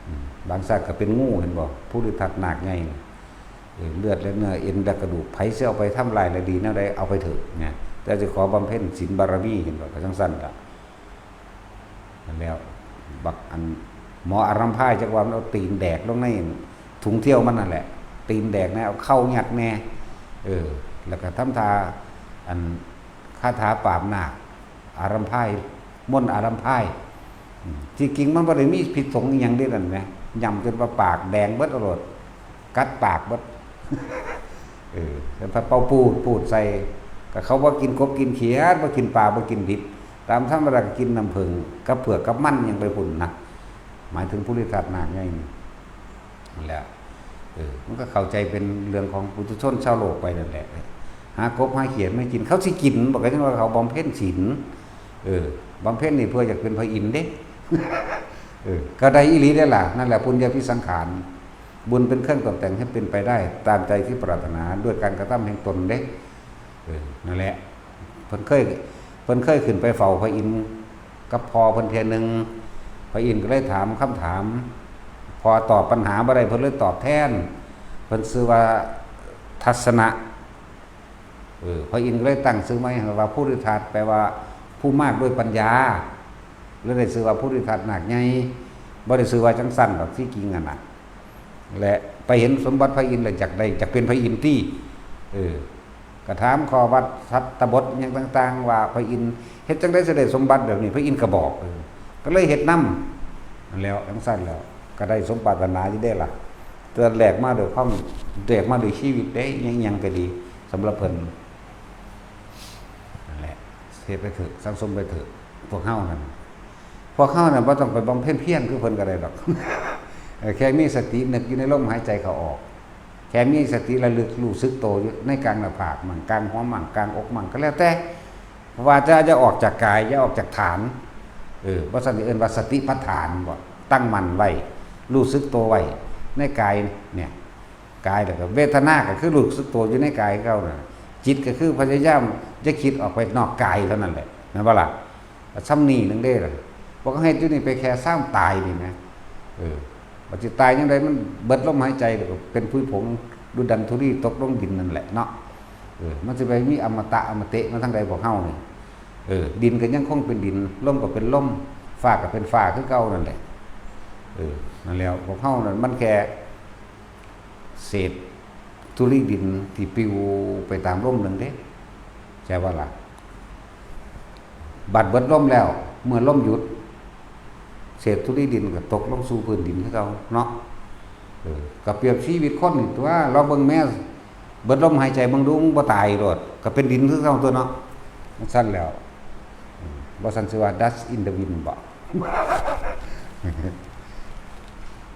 อืม บางชาติก็เป็นงู เห็นบ่ ภูริทัตนาคใหญ่น่ะ เออ เลือดและเนื้อ เอ็นและกระดูก ไผสิเอาไปทำลายและดีแนวใด เอาไปเถอะนะ แต่สิขอบำเพ็ญศีลบารมี เห็นบ่ ก็จั่งซั้นล่ะ นั่นแล้ว บักอัน หมออารัมพาย จักว่ามันเอาตีนแดกลงในถุงเที่ยวมันนั่นแหละ ตีนแดกแน่ เอาเข้ายัดแน่ เออ แล้วก็ทำท่า อัน คาถาปราบนาค อารัมพาย มนต์อารัมพาย อืม ที่จริงมันบ่ได้มีพิษสงฆ์อิหยังเด้นั่นแหม ย่ำจนว่าปากแดงเบิดเอาโลด กัดปากเบิด เออ แล้วพัดเป่าปูด ปูดใส่ ก็เขาบ่กินกบกินเขียด บ่กินปลา บ่กินดิบ ตามธรรมดาก็กินน้ำผึ้งกับเผือกกับมันยังไปพุ่นนะ หมายถึงภูริทัตนาคใหญ่นี่ นั่นแหละ เออ มันก็เข้าใจเป็นเรื่องของปุถุชนชาวโลกไปนั่นแหละ หากบหาเขียดมากิน เขาสิกิน บ่ ก็จั่งว่าเขาบำเพ็ญศีล เออ บำเพ็ญนี่เพื่ออยากเป็นพระอินทร์เด้ เออ ก็ได้อีหลีเด้ล่ะ นั่นแหละ ปุญญาภิสังขาร บุญเป็นเครื่องตกแต่งให้เป็นไปได้ตามใจที่ปรารถนา ด้วยการกระทำแห่งตนเด้ เออ นั่นแหละ เพิ่นเคย เพิ่นเคยขึ้นไปเฝ้าพระอินทร์กับพ่อเพิ่นเทื่อหนึ่ง พระอินทร์ก็เลยถามคำถาม พ่อตอบปัญหาบ่ได้ เพิ่นเลยตอบแทน เพิ่นชื่อว่าทัสสนะ เออ พระอินทร์ก็เลยตั้งชื่อใหม่ให้ว่าภูริทัต แปลว่าผู้มากด้วยปัญญา เลยได้ชื่อว่าภูริทัตนาคใหญ่ บ่ได้ชื่อว่าจั่งซั้นดอก ที่จริงอะนะ และไปเห็นสมบัติพระอินทร์แล้วอยากได้ อยากเป็นพระอินทร์ตี้ เออ ก็ถามข้อวัดสัตตบทอิหยังต่างๆ ว่าพระอินทร์เฮ็ดจั่งใด๋สิได้สมบัติแบบนี้ พระอินทร์ก็บอก เออ ก็เลยเฮ็ดนำ นั่นแหล้ว จั่งซั้นแล้ว ก็ได้สมปรารถนาอยู่เด้ล่ะ แต่แลกมาด้วยความ แลกมาด้วยชีวิตเด้ อิหยังๆ ก็ดี สำหรับเพิ่น นั่นแหละ เฮ็ดไปเถอะ สั่งสมไปเถอะ พวกเฮานั่น พวกเฮาน่ะบ่ต้องไปบำเพ็ญเพียรคือเพิ่นก็ได้ดอก เออ แค่มีสตินึกอยู่ในลมหายใจเข้าออก แค่มีสติระลึกรู้สึกโตอยู่ในกลางหน้าผากมั่ง กลางหัวมั่ง กลางอกมั่ง ก็แล้วแต่ ว่าแต่อย่าออกจากกาย อย่าออกจากฐาน เออ บ่ซั้นสิเอิ้นว่าสติปัฏฐานบ่ ตั้งมั่นไว้ รู้สึกโตไว้ในกายเนี่ย กายแล้วก็เวทนาก็คือรู้สึกโตอยู่ในกายคือเก่านั่นน่ะ จิตก็คือพยายามอย่าคิดออกไปนอกกายเท่านั้นแหละ แม่นบ่ล่ะ? ส่ำนี้หนึ่งเด้ล่ะ บ่ก็เฮ็ดอยู่นี่ไปแค่ซาวตายนี่นะ เออ บัดสิตายจั่งใด๋ มันเบิดลมหายใจแล้วก็เป็นผุยผงดุดันธุลีตกลงดินนั่นแหละเนาะ เออ มันสิไปมีอมตะอมเตะมาทางใด๋พวกเฮานี่ เออ ดินก็ยังคงเป็นดิน ลมก็เป็นลม ฟ้าก็เป็นฟ้าคือเก่านั่นแหละ เออ นั่นแหล้ว พวกเฮานั่นมันแค่ เศษธุลีดินที่ปลิวไปตามลมนั่นเด้ ใช่บ่ล่ะ? บัดเบิดลมแล้ว เมื่อลมหยุด เศษธุลีดินก็ตกลงสู่พื้นดินคือเก่าเนาะ เออ ก็เปรียบชีวิตคนนี่ตั๊ว ลองเบิ่งแหม เบิดลมหายใจเบิ่งดู มันบ่ตายโลด ก็เป็นดินคือเก่าตั๊วเนาะ จั่งซั้นแล้ว อืม บ่ซั้นสิว่า dust in the wind บ่?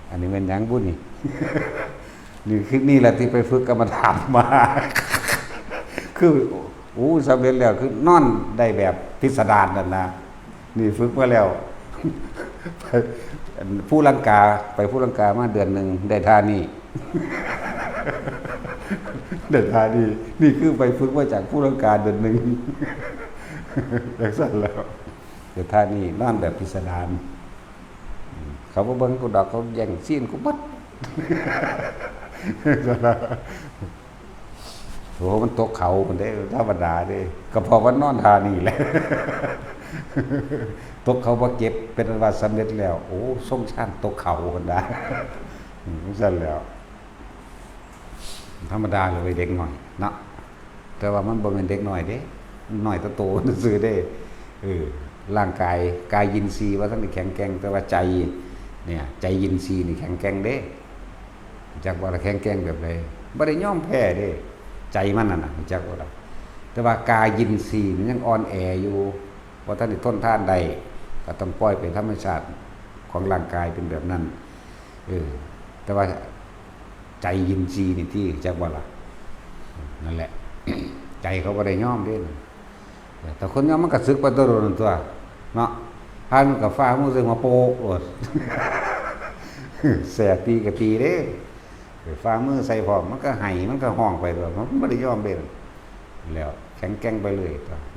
เอ อันนี้เป็นหยังบุนี่ นี่คือนี่แหละที่ไปฝึกกรรมฐานมา คือโอ้สำเร็จแล้วคือนอนได้แบบพิสดารนั่นนะ นี่ฝึกมาแล้ว ไปภูลังกา ไปภูลังกามาเดือนหนึ่งได้ท่านี่ ได้ท่านี่ นี่คือไปฝึกมาจากภูลังกาเดือนหนึ่ง จังซั่นแล้ว ได้ท่านี่นอนแบบพิสดาร เขาบ่เบิ่งกูดอก เขาแย่งซีนกูหมด โอ้มันตกเขาคนเด้ธรรมดาเด้ ก็เพราะว่านอนท่านี่แหละ ตกเขาบ่เจ็บ เป็นอันว่าสำเร็จแล้ว โอ้ทรงชาญตกเขาคนได้ อืมซั่นแล้ว ธรรมดาเลยเด็กน้อยเนาะ แต่ว่ามันบ่แม่นเด็กน้อยเด้ มันน้อยแต่โตซื่อเด้ เออ ร่างกาย กายินทรีย์ว่าท่านได้แข็งแกร่ง แต่ว่าใจ เนี่ย ใจยินทรีย์นี่แข็งแกร่งเด้ จักว่าละแข็งแกร่งแบบใด บ่ได้ยอมแพ้เด้ ใจมันนั่นน่ะ จักว่าละ แต่ว่ากายินทรีย์มันยังอ่อนแออยู่ ว่าท่านได้ทนทานได้ ก็ต้องปล่อยเป็นธรรมชาติของร่างกายเป็นแบบนั้น เออ แต่ว่าใจยินทรีย์นี่ที่จักว่าละ นั่นแหละ ใจเขาบ่ได้ยอมเด้ แต่คนยอมมันก็สึกไปตัวโดนตัว เนาะ พามันก็ฟ้ามือซึ่งมาโปะโลด แสบตีก็ตีเด้ ฟ้ามือใส่พร้อม มันก็ไห้ มันก็ฮ้องไปตัว มันบ่ได้ยอมเด้ แล้วแข็งแกร่งไปเลย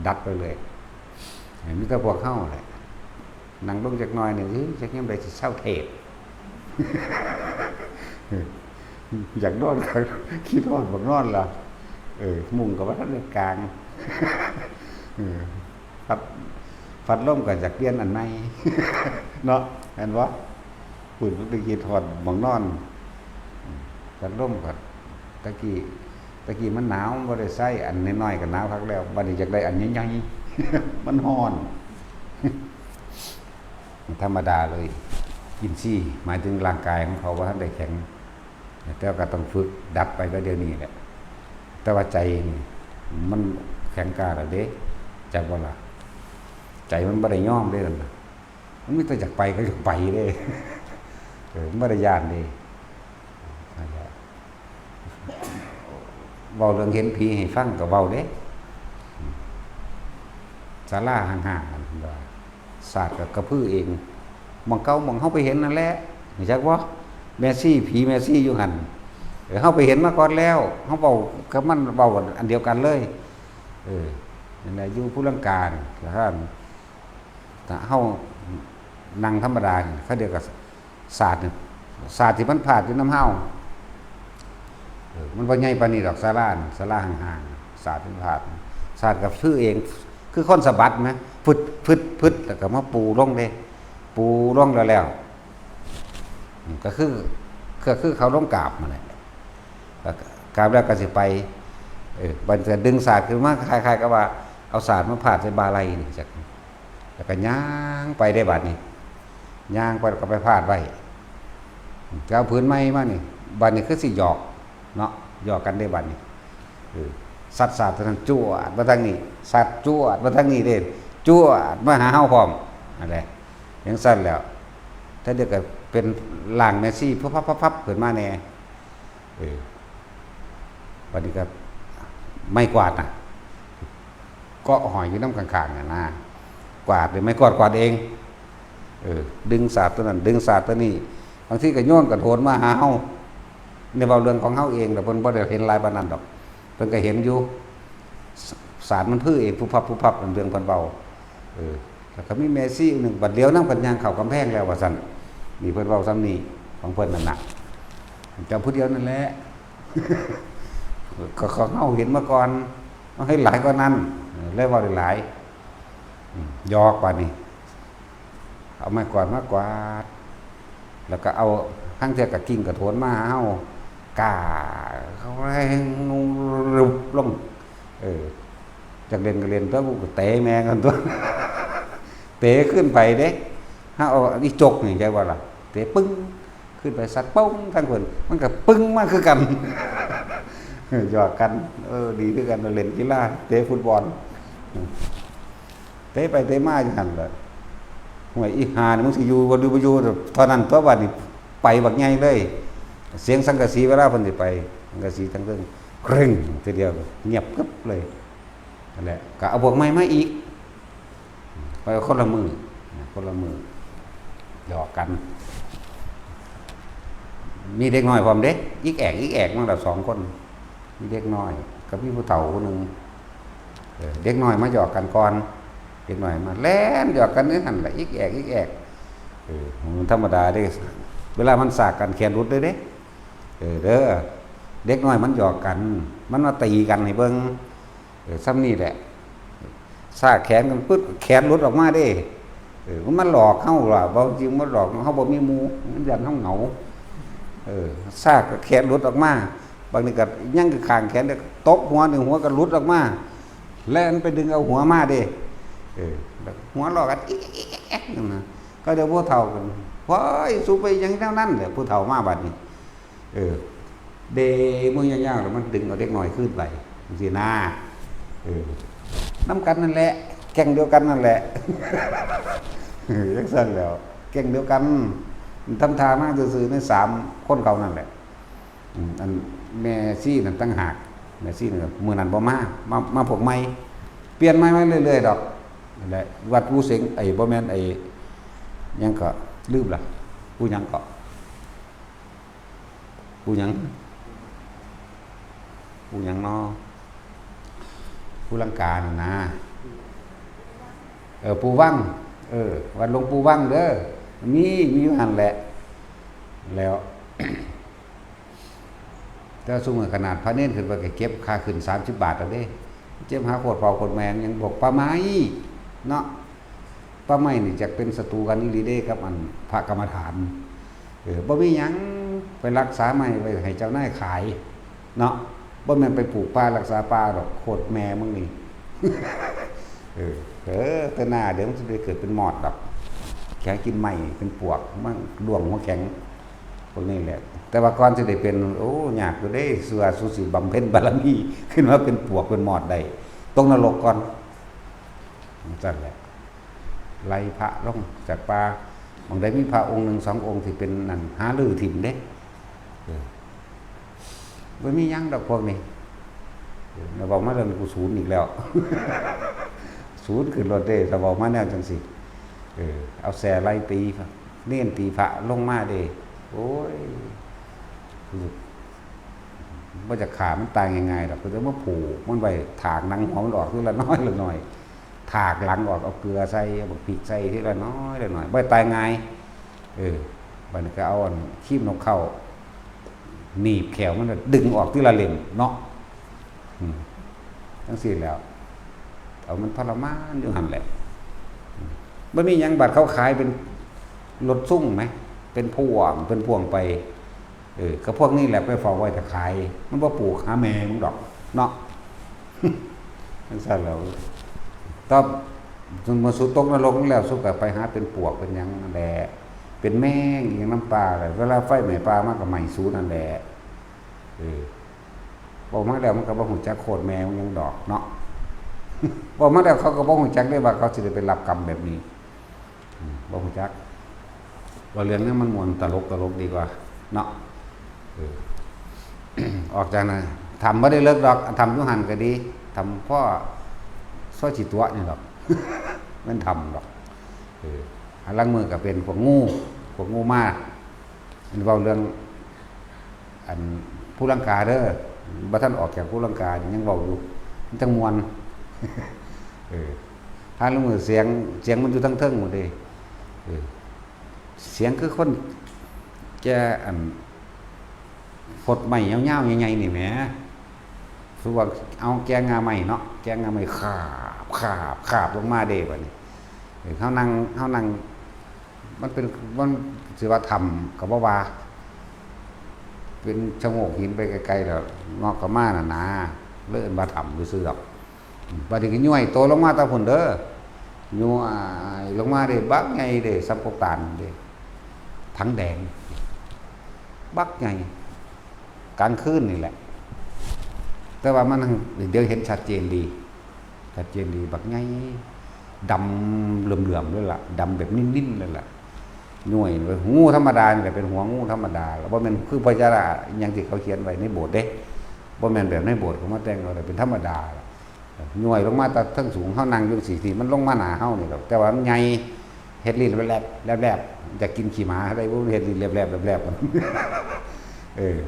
ดัดไปเลย มีแต่พวกเฮาแหละ นั่งลงจักหน่อยหนึ่ง เฮ้ย จักยามใดสิเซาเทศน์ อยากนอนก็คิดฮอดบักนอนล่ะ เออ มุ้งก็บ่ทันได้กาง เออ พัด พัดลมก็อยากเปลี่ยนอันใหม่ เนาะ แม่นบ่ พู้นมันได้คิดฮอดบักนอน พัดลมก็ ตะกี้ ตะกี้มันหนาว มันบ่ได้ใช้ อันน้อยๆก็หนาวคักแล้ว บัดนี้อยากได้อันใหญ่ๆ มันร้อน ธรรมดาเลย อินทรีย์ หมายถึงร่างกายของเขาบ่ทันได้แข็ง แต่ว่าก็ต้องฝึกดัดไปก็เดี๋ยวนี้แหละ แต่ว่าใจนี่ มันแข็งกล้าแล้วเด้ จักบ่ล่ะ ใจมันบ่ได้ยอมเด้นั่นน่ะ มันมีแต่อยากไปก็อยากไปเด้ เออ มันบ่ได้ย้านเด้ นั่นแหละ เว้าเรื่องเห็นผีให้ฟังก็เว้าเด้ ศาลาห่างๆ นั่นว่า ศาสตร์ก็กระพือเอง หม่องเก่าหม่องเฮาไปเห็นนั่นแหละ รู้จักบ่ แม่ชี ผีแม่ชีอยู่หั่น เออ เฮาไปเห็นมาก่อนแล้ว เฮาเว้ากับมันเว้าอันเดียวกันเลย เออ นั่นแหละ อยู่ภูลังกานี่ ถ้าเฮานั่งธรรมดานี่ เขาเดียวกับศาสตร์นี่ ศาสตร์ที่มันพาดอยู่นำเฮา เออ มันบ่ใหญ่ปานนี้ดอก ศาลานี่ ศาลาห่างๆ ศาสตร์มันพาด ศาสตร์ก็คือเอง คือคนสะบัดนะ ฟึด ฟึด ฟึด แล้วก็มาปูลงเด้ ปูลงแล้วแล้ว อืม ก็คือ ก็คือเขาลงกราบนั่นแหละ ก็กราบแล้วก็สิไป เออ บัดนี้ก็ดึงศาสตร์ขึ้นมา คล้ายๆกับว่าเอาศาสตร์มาพาดใส่บ่าไหล่นี่จัก แล้วก็ย่างไปได้บัดนี้ ย่างไปแล้วก็ไปพาดไว้ ก็เอาผืนใหม่มานี่ บัดนี้คือสิหยอกเนาะ หยอกกันได้บัดนี้ เออ ซัดศาสตร์ตัวนั้นจวดมาทางนี้ ซัดจวดมาทางนี้เด้ จวดมาหาเฮาพร้อม นั่นแหละ จังซั่นแล้ว ถ้าเดียวก็เป็นร่างแม่ชี พับๆๆๆ ขึ้นมาแน่ เออ บัดนี้ก็ไม้กวาดน่ะ เกาะห้อยอยู่นำข้างๆ น่ะนะ กวาดเลย ไม้กวาดกวาดเอง เออ ดึงศาสตร์ตัวนั้น ดึงศาสตร์ตัวนี้ บางทีก็โยนกระโถนมาหาเฮา ในเว้าเรื่องของเฮาเอง แต่เพิ่นบ่ได้เห็นหลายปานนั้นดอก เพิ่นก็เห็นอยู่ ศาสตร์มันพื้อเอง พุบพับ พุบพับ เรื่องเพิ่นเว้า เออ แล้วก็มีแม่ชีหนึ่ง บัดเดียวนำกันย่างเข้ากำแพงแล้วว่าซั่น นี่เพิ่นเว้าซ้ำนี่ ของเพิ่นนั่นน่ะ เจ้าผู้เดียวนั่นแหละ ก็ของเฮาเห็นมาก่อน เฮาเห็นหลายกว่านั้น เออ เลยเว้าได้หลาย อืม หยอกบาดนี้ เอาไม้กวาดมากวาด แล้วก็เอาหางเทื่อก็กิ่งกระโถนมาหาเฮา ก้า เขาแรงลง เออ จักเล่นก็เล่นตัว กูก็เตะแม่งกันตัว เตะขึ้นไปเด้ เฮาเอาอีจกนี่ จักว่าล่ะ เตะปึ้ง ขึ้นไปซัดปึ้งทางเพิ่น มันก็ปึ้งมาคือกัน หยอกกัน เออ ดีคือกัน เล่นกีฬา เตะฟุตบอล เตะไปเตะมาอยู่หั่นล่ะ ห่วย อีห่านี่มึงสิอยู่บ่อยู่ บ่อยู่ เท่านั้นตัวบัดนี้ ไปบักใหญ่เลย เสียงสังกะสีเวลาเพิ่นสิไป สังกะสีทั้งเทิงเกร็งทีเดียว เงียบกึบเลย นั่นแหละ ก็เอาพวกใหม่มาอีก ไปคนละมือ คนละมือ หยอกกัน มีเด็กน้อยพร้อมเด้ อิกแอก อิกแอก มาแล้วสองคน มีเด็กน้อย กับมีผู้เฒ่าคนหนึ่ง เออ เด็กน้อยมาหยอกกันก่อน เด็กน้อยมาแล่นหยอกกันนี่หั่นแหละ อิกแอก อิกแอก เออ มันธรรมดาเด้ เวลามันสากกันแขนหลุดเลยเด้ เออ เด้อ เด็กน้อยมันหยอกกัน มันมาตีกันให้เบิ่ง เออ ส่ำนี่แหละ สากแขนกันปึ๊บ แขนหลุดออกมาเด้ เออ มันมาหลอกเฮาล่ะ บ่จริงมันหลอกเฮา บ่มีหมู่ มันย้านเฮาเหงา เออ สากแขนหลุดออกมา บางทีก็ยังคือข้างแขนเด้ ตบหัวหนึ่ง หัวก็หลุดออกมา แล่นไปดึงเอาหัวมาเด้ เออ แล้วหัวลอกกัน อิ๊กอิ๊กอิ๊กอิ๊กนั่นนะ ก็เดี๋ยวผู้เฒ่ากัน "โอ้ย สูไปหยังแนวนั้น" แหละ ผู้เฒ่ามาบัดนี้ เออ เดมือยาวๆ แล้วมันดึงเอาเด็กน้อยคืนไป จังซี้นะ เออ นำกันนั่นแหละ แก๊งเดียวกันนั่นแหละ เออ จังซั่นแหล้ว แก๊งเดียวกัน ทำท่ามาซื่อๆ ในสามคนเขานั่นแหละ อืม อันแม่ชีนั่นต่างหาก แม่ชีนั่นก็มื้อนั้นบ่มา มา มาพวกใหม่ เปลี่ยนใหม่มาเรื่อยๆ ดอก นั่นแหละ วัดปู่เสง ไอ้ บ่แม่น ไอ้ หยังก็ลืมละ ปู่หยังก็ ปู่หยัง ปู่หยังน้อ ปู่ลังกานั่นนะ เออ ปู่วัง เออ วัดหลวงปู่วังเด้อ มี มีอยู่หั่นแหละ แล้ว แต่ซุมื้อขนาดพระเณรขึ้นไปก็เก็บค่าขึ้นสามสิบบาทแล้วเด้ เจ็บหาโคตรพ่อโคตรแม่ยังบอกป่าไม้เนาะ ป่าไม้นี่จักเป็นศัตรูกันอีหลีเด้กับอันพระกรรมฐาน เออ บ่มีหยัง ไปรักษาไม้ไว้ให้เจ้านายขายเนาะ บ่แม่นไปปลูกป่ารักษาป่าดอก โคตรแม่มึงนี่ เออ เออ แต่หน้าเดี๋ยวมันสิได้เกิดเป็นมอดดอก แค่กินไม้เป็นปวก มันดวงหัวแข็ง พวกนี้แหละ แต่ว่าก่อนสิได้เป็น โอ้ ยากอยู่เด้ เชื่อสุสิบำเพ็ญบารมี ขึ้นมาเป็นปวกเป็นมอดได้ ตกนรกก่อน จั่งซั่นแหละ ไล่พระลงจากป่า บางใดมีพระองค์หนึ่งสององค์ที่เป็นนั่น หารื้อถิ่มเด้ เออ บ่มีหยังดอกพวกนี้ เออ แล้วบอกมาเรื่องกูศูนย์อีกแล้ว ศูนย์ขึ้นรถเด้ ถ้าบอกมาแนวจังซี่ เออ เอาแส่ไล่ตี เณรตีพระลงมาเด้ โอ้ย บ่อยากฆ่ามันตายง่ายๆดอก ก็จะมาผูกมันไว้ ถากหนังหัวมันออกทีละน้อยละน้อย ถากหลังออก เอาเกลือใส่ เอาบักพริกใส่ทีละน้อยละน้อย บ่ตายง่าย เออ บัดนี้ก็เอาอันครีมนกเค้า หนีบแขวมัน ดึงออกทีละเล่มเนาะ อืม จั่งซี้แหล้ว เอามันทรมานอยู่หั่นแหละ อืม บ่มีหยัง บัดเขาขายเป็นรถซุ่งไหม เป็นพ่วง เป็นพ่วงไป เออ ก็พวกนี้แหละไปเฝ้าไว้ถ้าขาย มันบ่ปลูกหาแม่มึงดอก เนาะ จั่งซั่นแหล้ว ตอนเมื่อสุตกนรกแล้ว สุก็ไปหาเป็นปวกเป็นหยังนั่นแหละ เป็นแมงอีหยังนำป่าแหละ เวลาไฟไหม้ป่ามาก็ไหม้สุนั่นแหละ เออ เว้ามาแล้วมันก็บ่ฮู้จักโคตรแม่มันหยังดอกเนาะ เว้ามาแล้วเขาก็บ่ฮู้จักเด้ว่าเขาสิได้ไปรับกรรมแบบนี้ อืม บ่ฮู้จัก ว่าเรื่องนั้นมันม่วนตลกตลกดีกว่าเนาะ เออ ออกจากนั้น ถ้ำบ่ได้เลิกดอก ถ้ำอยู่หั่นก็ดี ถ้ำพอซอยสิตั๋วนี่ดอก แม่นถ้ำดอก เออ หาลางมื้อก็เป็นพวกงู พวกงูมา อันเว้าเรื่อง อันภูลังกาเด้อ บ่ทันออกจากภูลังกานี่ยังเว้าอยู่ มันจั่งม่วน เออ หาลางมื้อเสียง เสียงมันอยู่ทางเทิงหมดเด้ เออ เสียงคือคนแก่ อัน พดไม้ยาวๆ ใหญ่ๆ นี่แหม คือว่าเอาแก่ง่าไม้เนาะ แก่ง่าไม้คาบ คาบ คาบลงมาเด้บัดนี้ เออ เฮานั่ง เฮานั่ง มันเป็น มันสิว่าถ้ำก็บ่ว่า เป็นชะโงกหินไปไกลๆ แล้วเงาะก็มาน่ะนะ เลยเอิ้นว่าถ้ำซื่อๆ ดอก บัดนี้ก็ย้วยโตลงมาแต่พุ้นเด้อ ย้วยลงมาเด้ บักใหญ่เด้ ส่ำกกตาลเด้ ถังแดง บักใหญ่ กลางคืนนี่แหละ แต่ว่ามัน เดี๋ยวเห็นชัดเจนดี ชัดเจนดี บักใหญ่ ดำเหลือมๆ เลยล่ะ ดำแบบนิ่นๆ เลยล่ะ หน่วย งูธรรมดานี่แหละ เป็นหัวงูธรรมดา แล้วบ่แม่นคือพญานาคอหย่างที่เขาเขียนไว้ในโบสถ์เด้ บ่แม่นแบบในโบสถ์เขามาแต่งเอา แต่เป็นธรรมดา ย่อยลงมาแต่เทิงสูง เฮานั่งอยู่จั่งซี้ มันลงมาหน้าเฮานี่ดอก แต่ว่ามันใหญ่ เฮ็ดลิ้นแลบๆ แลบๆ อยากกินขี้หมาได้บ่ เฮ็ดลิ้นแลบๆ แลบๆ เออ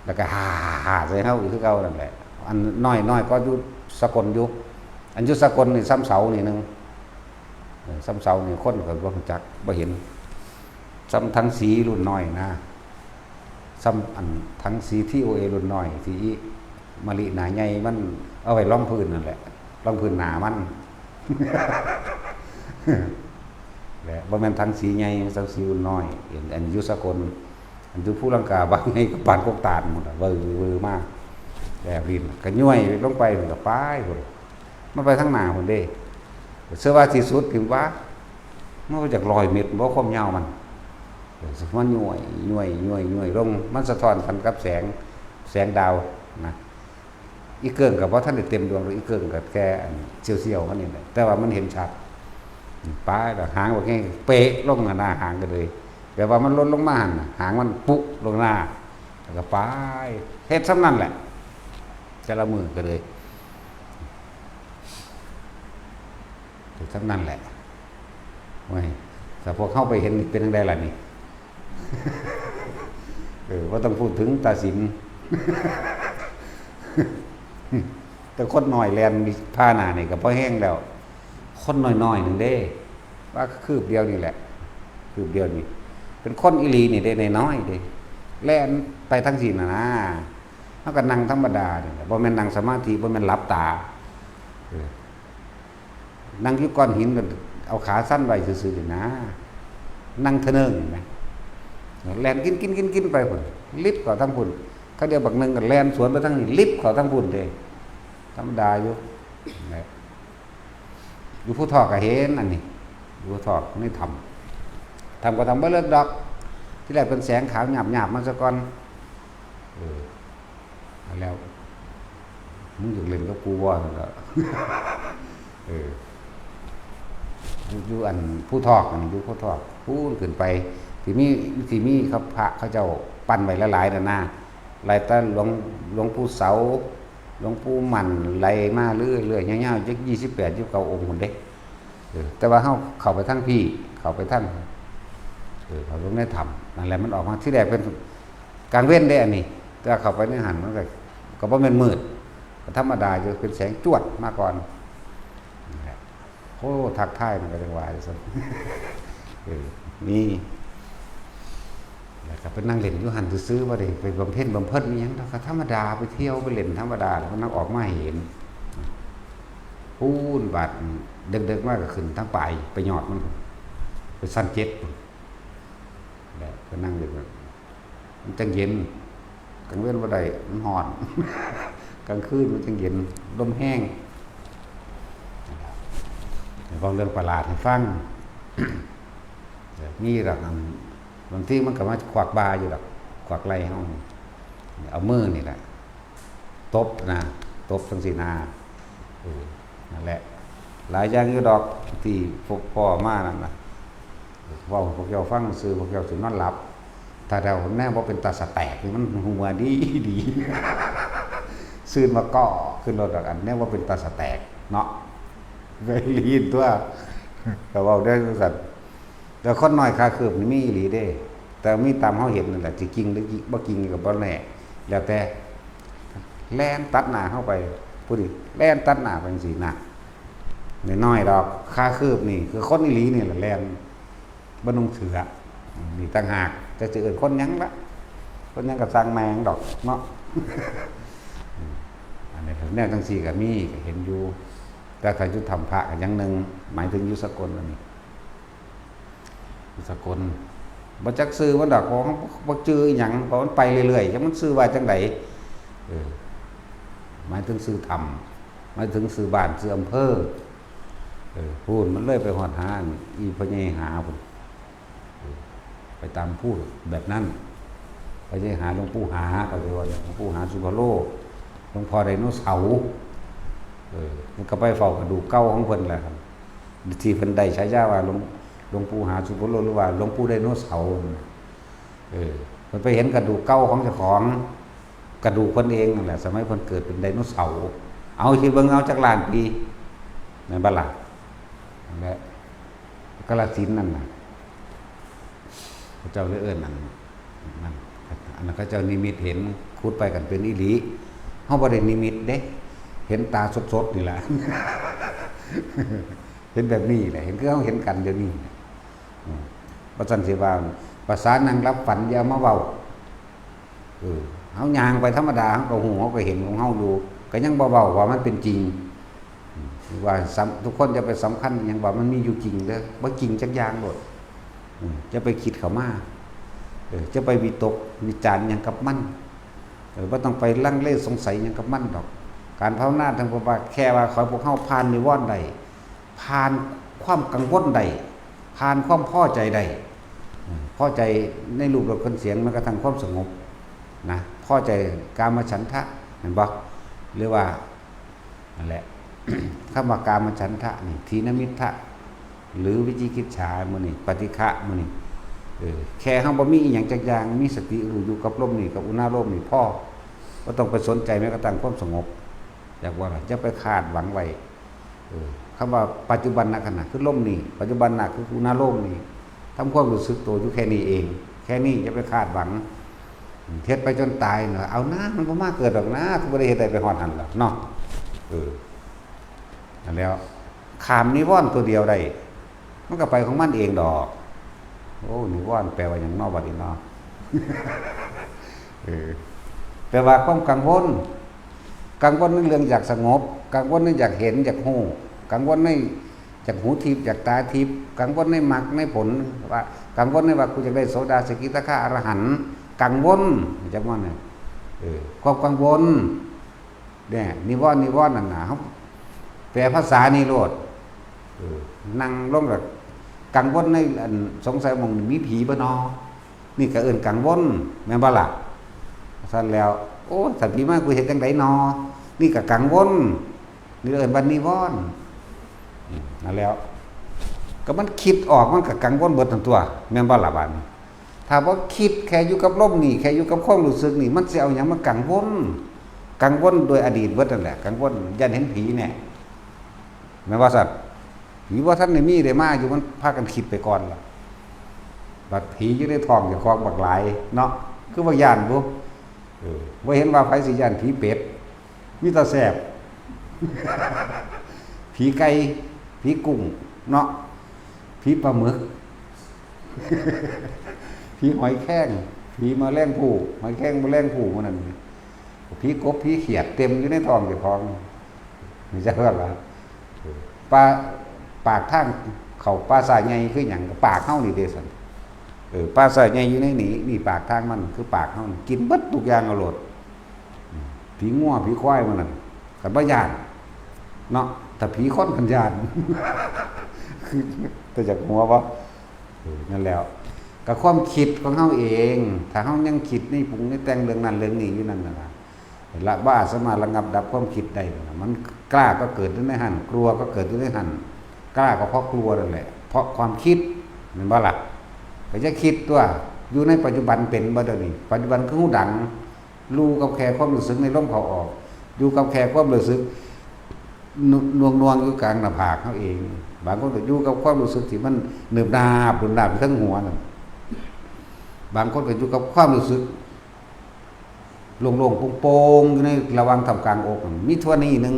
แล้วก็ฮ่าๆๆใส่เฮาอีกคือเก่านั่นแหละ อันน้อยๆ ก็อยู่สกลอยู่ อันอยู่สกลนี่ส่ำเสานี่หนึ่ง เออ ส่ำเสานี่คนก็บ่รู้จัก บ่เห็น ส่ำถังสีรุ่นน้อยนะ ส่ำอันถังสี ที โอ เอ รุ่นน้อย ที่อีมะลิหน้าใหญ่มันเอาไว้รองพื้นนั่นแหละ รองพื้นหน้ามัน และบ่แม่นถังสีใหญ่ ถังสีรุ่นน้อย อัน อันอยู่สกล อันอยู่ภูลังกา บางไงก็ปานกกตาลหมดอะ เวอร์เวอร์มาก แบบรินก็ย่อยลงไป มันก็ไปพุ่น มันไปทางหน้าพุ่นเด้ เชื่อว่าที่สุดพิมพ์ว่า มันก็จากร้อยเมตร บ่ความยาวมัน เออ มันย่อยย่อยย่อยย่อยลง มันสะท้อนกันกับแสง แสงดาวนะ อีเกิงกับว่าท่านได้เต็มดวง อีเกิงกับแค่อันเสียวๆมันนี่แหละ แต่ว่ามันเห็นชัด ไปแล้วหางว่าไง เปะลงหน้าหางก็เลย แบบว่ามันลดลงมาหั่นน่ะ หางมันปุ๊ลงหน้า แล้วก็ไป เฮ็ดส่ำนั่นแหละ แต่ละมื้อก็เลย เฮ็ดส่ำนั่นแหละ โอ้ย ถ้าพวกเฮาไปเห็นนี่เป็นจั่งใดล่ะนี่ เออ บ่ต้องพูดถึงตาสิน แต่คนน้อยแล่นผ่าหน้านี่ก็พอแฮงแล้ว คนน้อยๆหนึ่งเด้ ว่าคืบเดียวนี่แหละ คืบเดียวนี่ เป็นคนอีหลีนี่เด้ น้อยๆเด้ แล่นไปทางซี้น่ะนะ เฮาก็นั่งธรรมดานี่แหละ บ่แม่นนั่งสมาธิ บ่แม่นหลับตา เออ นั่งอยู่ก้อนหินก็เอาขาสั่นไว้ซื่อๆนี่นะ นั่งทะเนิงนะ แล่นกินๆๆๆไปพุ่น ลิบเข้าทางพุ่น เขาเดียวบักหนึ่งก็แล่นสวนไปทางนี้ ลิบเข้าทางพุ่นเด้ ธรรมดาอยู่ อยู่ภูทอกก็เห็นอันนี้ อยู่ภูทอกในถ้ำ ถ้ำก็ถ้ำบ่เลิกดอก ที่แรกเป็นแสงขาวหยาบๆมาซะก่อน เออ แล้ว มึงอยากเล่นกับกูบ่ นั่นล่ะ เออ อยู่ อยู่อันภูทอก อันนี้อยู่ภูทอก พู้นขึ้นไป ที่มี ที่มีเขาพระเขาเจ้าปั้นไว้หลายๆนั่นนะ ไล่แต่หลวง หลวงปู่เสา หลวงปู่หมั่น ไล่มาเรื่อยๆ ยาวๆ จักยี่สิบแปด ยี่สิบเก้าองค์พุ้นเด้ เออ แต่ว่าเฮาเข้าไปทางพี้ เข้าไปทาง เออ เข้าลงในถ้ำ นั่นแหละ มันออกมา ที่แรกเป็นกลางเว็นเด้ อันนี้ แต่ว่าเข้าไปในหั้นมันก็ ก็บ่แม่นมืด ก็ธรรมดาอยู่ เป็นแสงจวดมาก่อน นั่นแหละ โอ้ ทักทายมันก็จั่งว่าจั่งซั่น เออ มี แล้วก็ไปนั่งเล่นอยู่หั่นซื่อๆ บ่ได้ไปบำเพ็ญบำเพ็ญอิหยังดอก ก็ธรรมดา ไปเที่ยวไปเล่นธรรมดา แล้วก็นั่งออกมาเห็น พู้นบาด เดิกๆมาก็ขึ้นทางปลาย ไปยอดมัน ไปชั้นเจ็ด แล้วก็นั่งอยู่ มันจั่งเย็น กลางเว็นบ่ได้ มันร้อน กลางคืนมันจั่งเย็น ลมแฮง เว้าเรื่องประหลาดให้ฟัง มีดอกอัน บางทีมันก็มาขวักบ่าอยู่ดอก ขวักไหล่เฮานี่ เอามือนี่แหละ ตบนะ ตบจั่งซี้นะ เออ นั่นแหละ หลายอย่างอยู่ดอก ที่พบพ้อมานั่นน่ะ เว้าให้พวกเจ้าฟังซื่อ พวกเจ้าสินอนหลับ ถ้าเดาแนวบ่เป็นตาสะแตกนี่มันหัวดีดี ซื่นมาก่อขึ้นรถดอก อันแนวบ่เป็นตาสะแตกเนาะ เคยได้ยินตัว ก็เว้าได้จั่งซั่น แต่คนน้อยขาคืบนี่มีอีหลีเด้ แต่มีตามเฮาเห็นนั่นแหละ สิจริงหรือบ่จริงก็บ่แน่ แล้วแต่ แล่นตัดหน้าเฮาไป ผู้นี้แล่นตัดหน้าไปจั่งซี้นะ น้อยๆดอก ขาคืบนี่ คือคนอีหลีนี่แหละแล่น บ่นุ่งเสื้อ นี่ต่างหาก แต่สิเอิ้นคนหยังละ คนหยังก็ซ่างแม่งดอกเนาะ อันนี้แนวจั่งซี้ก็มี ก็เห็นอยู่ แต่ถ้าอยู่ถ้ำพระก็อย่างหนึ่ง หมายถึงอยู่สกลอันนี้ อยู่สกล บ่จักชื่อมันดอก เพราะมันบ่จื่ออิหยัง เพราะมันไปเรื่อยๆ จักมันชื่อว่าจั่งใด เออ หมายถึงชื่อถ้ำ หมายถึงชื่อบ้าน ชื่ออำเภอ เออ พู้นมันเลยไปฮอดหาอันอีพ่อใหญ่หาพู้น เออ ไปตามพู้นแบบนั้น ไปใหญ่หาหลวงปู่หา เขาเรียกว่าหลวงปู่หาสุภโล หลวงพ่อไดโนเสาร์ เออ มันก็ไปเฝ้ากระดูกเก่าของเพิ่นแหละครับ ที่เพิ่นได้ฉายาว่าหลวง หลวงปู่หาสุโพโลหรือว่าหลวงปู่ไดโนเสาร์นั่นน่ะ เออ เพิ่นไปเห็นกระดูกเก่าของเจ้าของ กระดูกเพิ่นเองนั่นแหละ สมัยเพิ่นเกิดเป็นไดโนเสาร์ เอาคิดเบิ่ง เอาจักล้านปี แม่นบ่ล่ะ นั่นแหละ กาฬสินธุ์นั่นน่ะ เขาเจ้าเลยเอิ้นอันนั้น อันนั้นเขาเจ้านิมิตเห็น ขุดไปกันเป็นอีหลี เฮาบ่ได้นิมิตเด้ เห็นตาสดๆนี่แหละ เห็นแบบนี้แหละ เห็นคือเฮาเห็นกันเดี๋ยวนี้ อืม ว่าซั่นสิว่า ภาษานั่งหลับฝันอย่ามาเว้า เออ เฮาย่างไปธรรมดา เฮาก็ฮู้ เฮาก็เห็นของเฮาอยู่ ก็ยังบ่เว้าว่ามันเป็นจริง อืม ว่าสำ- ทุกคนอย่าไปสำคัญอิหยังว่ามันมีอยู่จริงเด้อ บ่จริงจักอย่างโลด อืม อย่าไปคิดเข้ามา เออ อย่าไปวิตกวิจารณ์หยังกับมัน เออ บ่ต้องไปลังเลสงสัยหยังกับมันดอก การภาวนาทั้งพวกว่า แค่ว่าขอให้พวกเฮาผ่านนิวรณ์ได้ ผ่านความกังวลได้ ผ่านความพอใจได้ อืม พอใจในรูปรสกลิ่นเสียง แม้กระทั่งความสงบนะ พอใจกามฉันทะ เห็นบ่ หรือว่า นั่นแหละ คำว่ากามฉันทะนี่ ถีนมิทธะ หรือวิจิกิจฉามื้อนี้ ปฏิฆะมื้อนี้ เออ แค่เฮาบ่มีอีหยังจักอย่าง มีสติรู้อยู่กับลมนี่ กับอุณาโลมนี่พอ บ่ต้องไปสนใจแม้กระทั่งความสงบ อยากว่าล่ะ อย่าไปคาดหวังไว้ เออ คำว่าปัจจุบันขณะคือลมนี่ ปัจจุบันน่ะคืออุณาโลมนี่ ทำความรู้สึกตัวอยู่แค่นี้เอง แค่นี้อย่าไปคาดหวัง เฮ็ดไปจนตายเนาะ เอานะ มันบ่มาเกิดดอกนะ คือบ่ได้เฮ็ดได้ไปฮอดหั่นล่ะเนาะ เออ นั่นแหล้ว ข้ามนิวรณ์ตัวเดียวได้ มันก็ไปของมันเองดอก โอ้ นิวรณ์แปลว่าหยังเนาะบัดนี้เนาะ เออ แปลว่าความกังวล กังวลในเรื่องอยากสงบ กังวลในอยากเห็น อยากฮู้ กังวลในอยากหูทิพย์ อยากตาทิพย์ กังวลในมรรคในผล ว่า กังวลในว่ากูอยากได้โสดา สกิทาคา อรหันต์ กังวล จักว่าเนี่ย เออ ความกังวล เนี่ย นิวรณ์ นิวรณ์นั่นน่ะ เฮาแปลภาษานี่โลด เออ นั่งลงก็กังวลในอัน สงสัยหม่องนี้มีผีบ่นอ นี่ก็เอิ้นกังวล แม่นบ่ล่ะ ซั่นแล้ว โอ้ ถ้าผีมากูเฮ็ดจั่งใดนอ นี่ก็กังวล นี่เอิ้นว่านิวรณ์ อืม นั่นแล้ว ก็มันคิดออกมันก็กังวลเบิดนั่นตั๊ว แม่นบ่ล่ะบาดนี้ ถ้าบ่คิด แค่อยู่กับลมนี่ แค่อยู่กับความรู้สึกนี่ มันสิเอาหยังมากังวล กังวลโดยอดีตเบิดนั่นแหละ กังวลย้านเห็นผีแน่ แม่นว่าซั่น ผีบ่ทันได้มีได้มาอยู่ มันพากันคิดไปก่อนล่ะ บัดผีอยู่ในท้องเจ้าของบักหลายเนาะ คือบ่ย้านบุ เออ บ่เห็นว่าไผสิย้านผีเป็ด มีแต่แซ่บ ผีไก่ ผีกุ้งเนาะ ผีปลาหมึก ผีหอยแครง ผีแมลงภู่ หอยแครงแมลงภู่หมู่นั้น ผีกบ ผีเขียด เต็มอยู่ในท้องเจ้าของ จักว่าล่ะ ปลา ปากทางเข้าป่าช้าใหญ่คือหยัง ก็ปากเฮานี่เด้ซั่น เออ ป่าช้าใหญ่อยู่ในนี้ นี่ปากทางมันคือปากเฮา กินเบิดทุกอย่างเอาโลด อืม ผีงัว ผีควายหมู่นั้น ก็บ่ย้านเนาะ แต่ผีคนมันย้าน แต่อยากหัวบ่ เออ นั่นแล้ว ก็ความคิดของเฮาเอง ถ้าเฮายังคิดในปรุงในแต่งเรื่องนั้นเรื่องนี้อยู่นั่นน่ะล่ะ ละ บ่สามารถระงับดับความคิดได้นะ มันกล้าก็เกิดอยู่ในหั่น กลัวก็เกิดอยู่ในหั่น กล้าก็เพราะกลัวนั่นแหละ เพราะความคิด แม่นบ่ล่ะ ก็จะคิดตั๊ว อยู่ในปัจจุบันเป็นบ่เดี๋ยวนี้ ปัจจุบันคือฮู้ดัง รู้กับแค่ความรู้สึกในลมเข้าออก อยู่กับแค่ความรู้สึก น- หน่วงๆ อยู่กลางหน้าผากเฮาเอง บางคนก็อยู่กับความรู้สึกที่มันหนึบหนาบ หนึบหนาบอยู่เทิงหัวนั่น บางคนก็อยู่กับความรู้สึก โล่งๆ โปร่งๆ อยู่ในระหว่างท่ามกลางอกนั่น มีเท่านี้หนึ่ง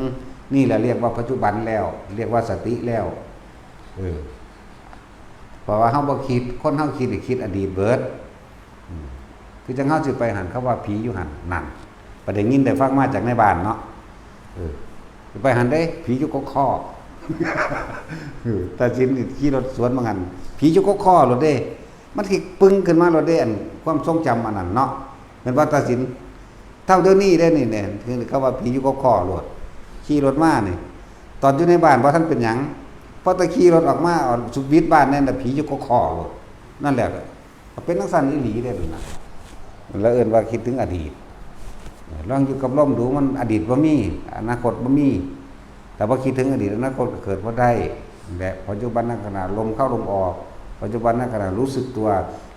นี่แหละเรียกว่าปัจจุบันแล้ว เรียกว่าสติแล้ว เออ เพราะว่าเฮาบ่คิด คนเฮาคิดนี่คิดอดีตเบิด อืม คือจั่งเฮาสิไปหั่น เขาว่าผีอยู่หั่น นั่น ไปได้ยินได้ฟังมาจากในบ้านเนาะ เออ สิไปหั่นเด้ ผีอยู่กกคอ เออ ตาสินนี่ขี่รถสวนมาหั่น ผีอยู่กกคอโลดเด้ มันสิปึ้งขึ้นมาโลดเด้ อันความทรงจำอันนั้นเนาะ แม่นบ่ตาสิน เท่าเดี๋ยวนี้เด้นี่เนี่ย คือเขาว่าผีอยู่กกคอโลด ขี่รถมานี่ ตอนอยู่ในบ้านบ่ทันเป็นหยัง พอแต่ขี่รถออกมา เอาสุดวิดบ้านนั่นน่ะ ผีอยู่กกคอโลด นั่นแหละ ก็เป็นจั่งซั้นอีหลีเด้นั่นน่ะ แล้วเอิ้นว่าคิดถึงอดีต ลองอยู่กับลมดู มันอดีตบ่มี อนาคตบ่มี แต่พอคิดถึงอดีต อนาคตก็เกิดบ่ได้ และปัจจุบันขณะ ลมเข้าลมออก ปัจจุบันขณะรู้สึกตัว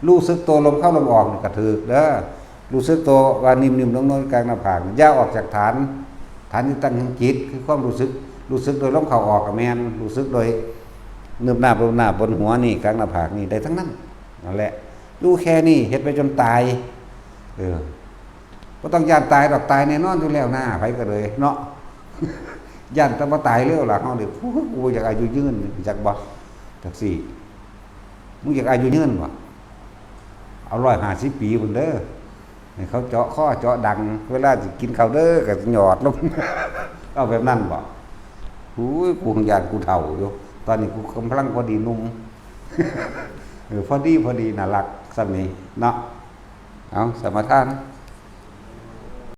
รู้สึกตัวลมเข้าลมออกนี่ก็ถืกเด้อ รู้สึกตัวว่านิ่มๆ นวลๆ กลางหน้าผาก อย่าออกจากฐาน ฐานที่ตั้งของจิต คือความรู้สึก รู้สึกโดยลมเข้าออกก็แม่น รู้สึกโดยเนิบนาบลมนาบบนหัวนี่ กลางหน้าผากนี่ ได้ทั้งนั้น นั่นแหละ อยู่แค่นี้ เฮ็ดไปจนตาย เออ บ่ต้องย้านตายดอก ตายแน่นอนอยู่แล้วนะ ไผก็เลยเนาะ ย้านแต่บ่ตายเร็วล่ะ เฮานี่ โอ้ย กูบ่อยากอายุยืน จักบ่ จักสิ มึงอยากอายุยืนบ่ เอาร้อยห้าสิบปีพุ้นเด้อ ให้เขาเจาะคอเจาะดัง เวลาสิกินข้าวเด้อ ก็หยอดลง เอาแบบนั้นบ่ โอ้ย กูย้านกูเฒ่าอยู่ ตอนนี้กูกำลังพอดีหนุ่ม เออ พอดี พอดี น่ารัก ส่ำนี้เนาะ เอา สมาทาน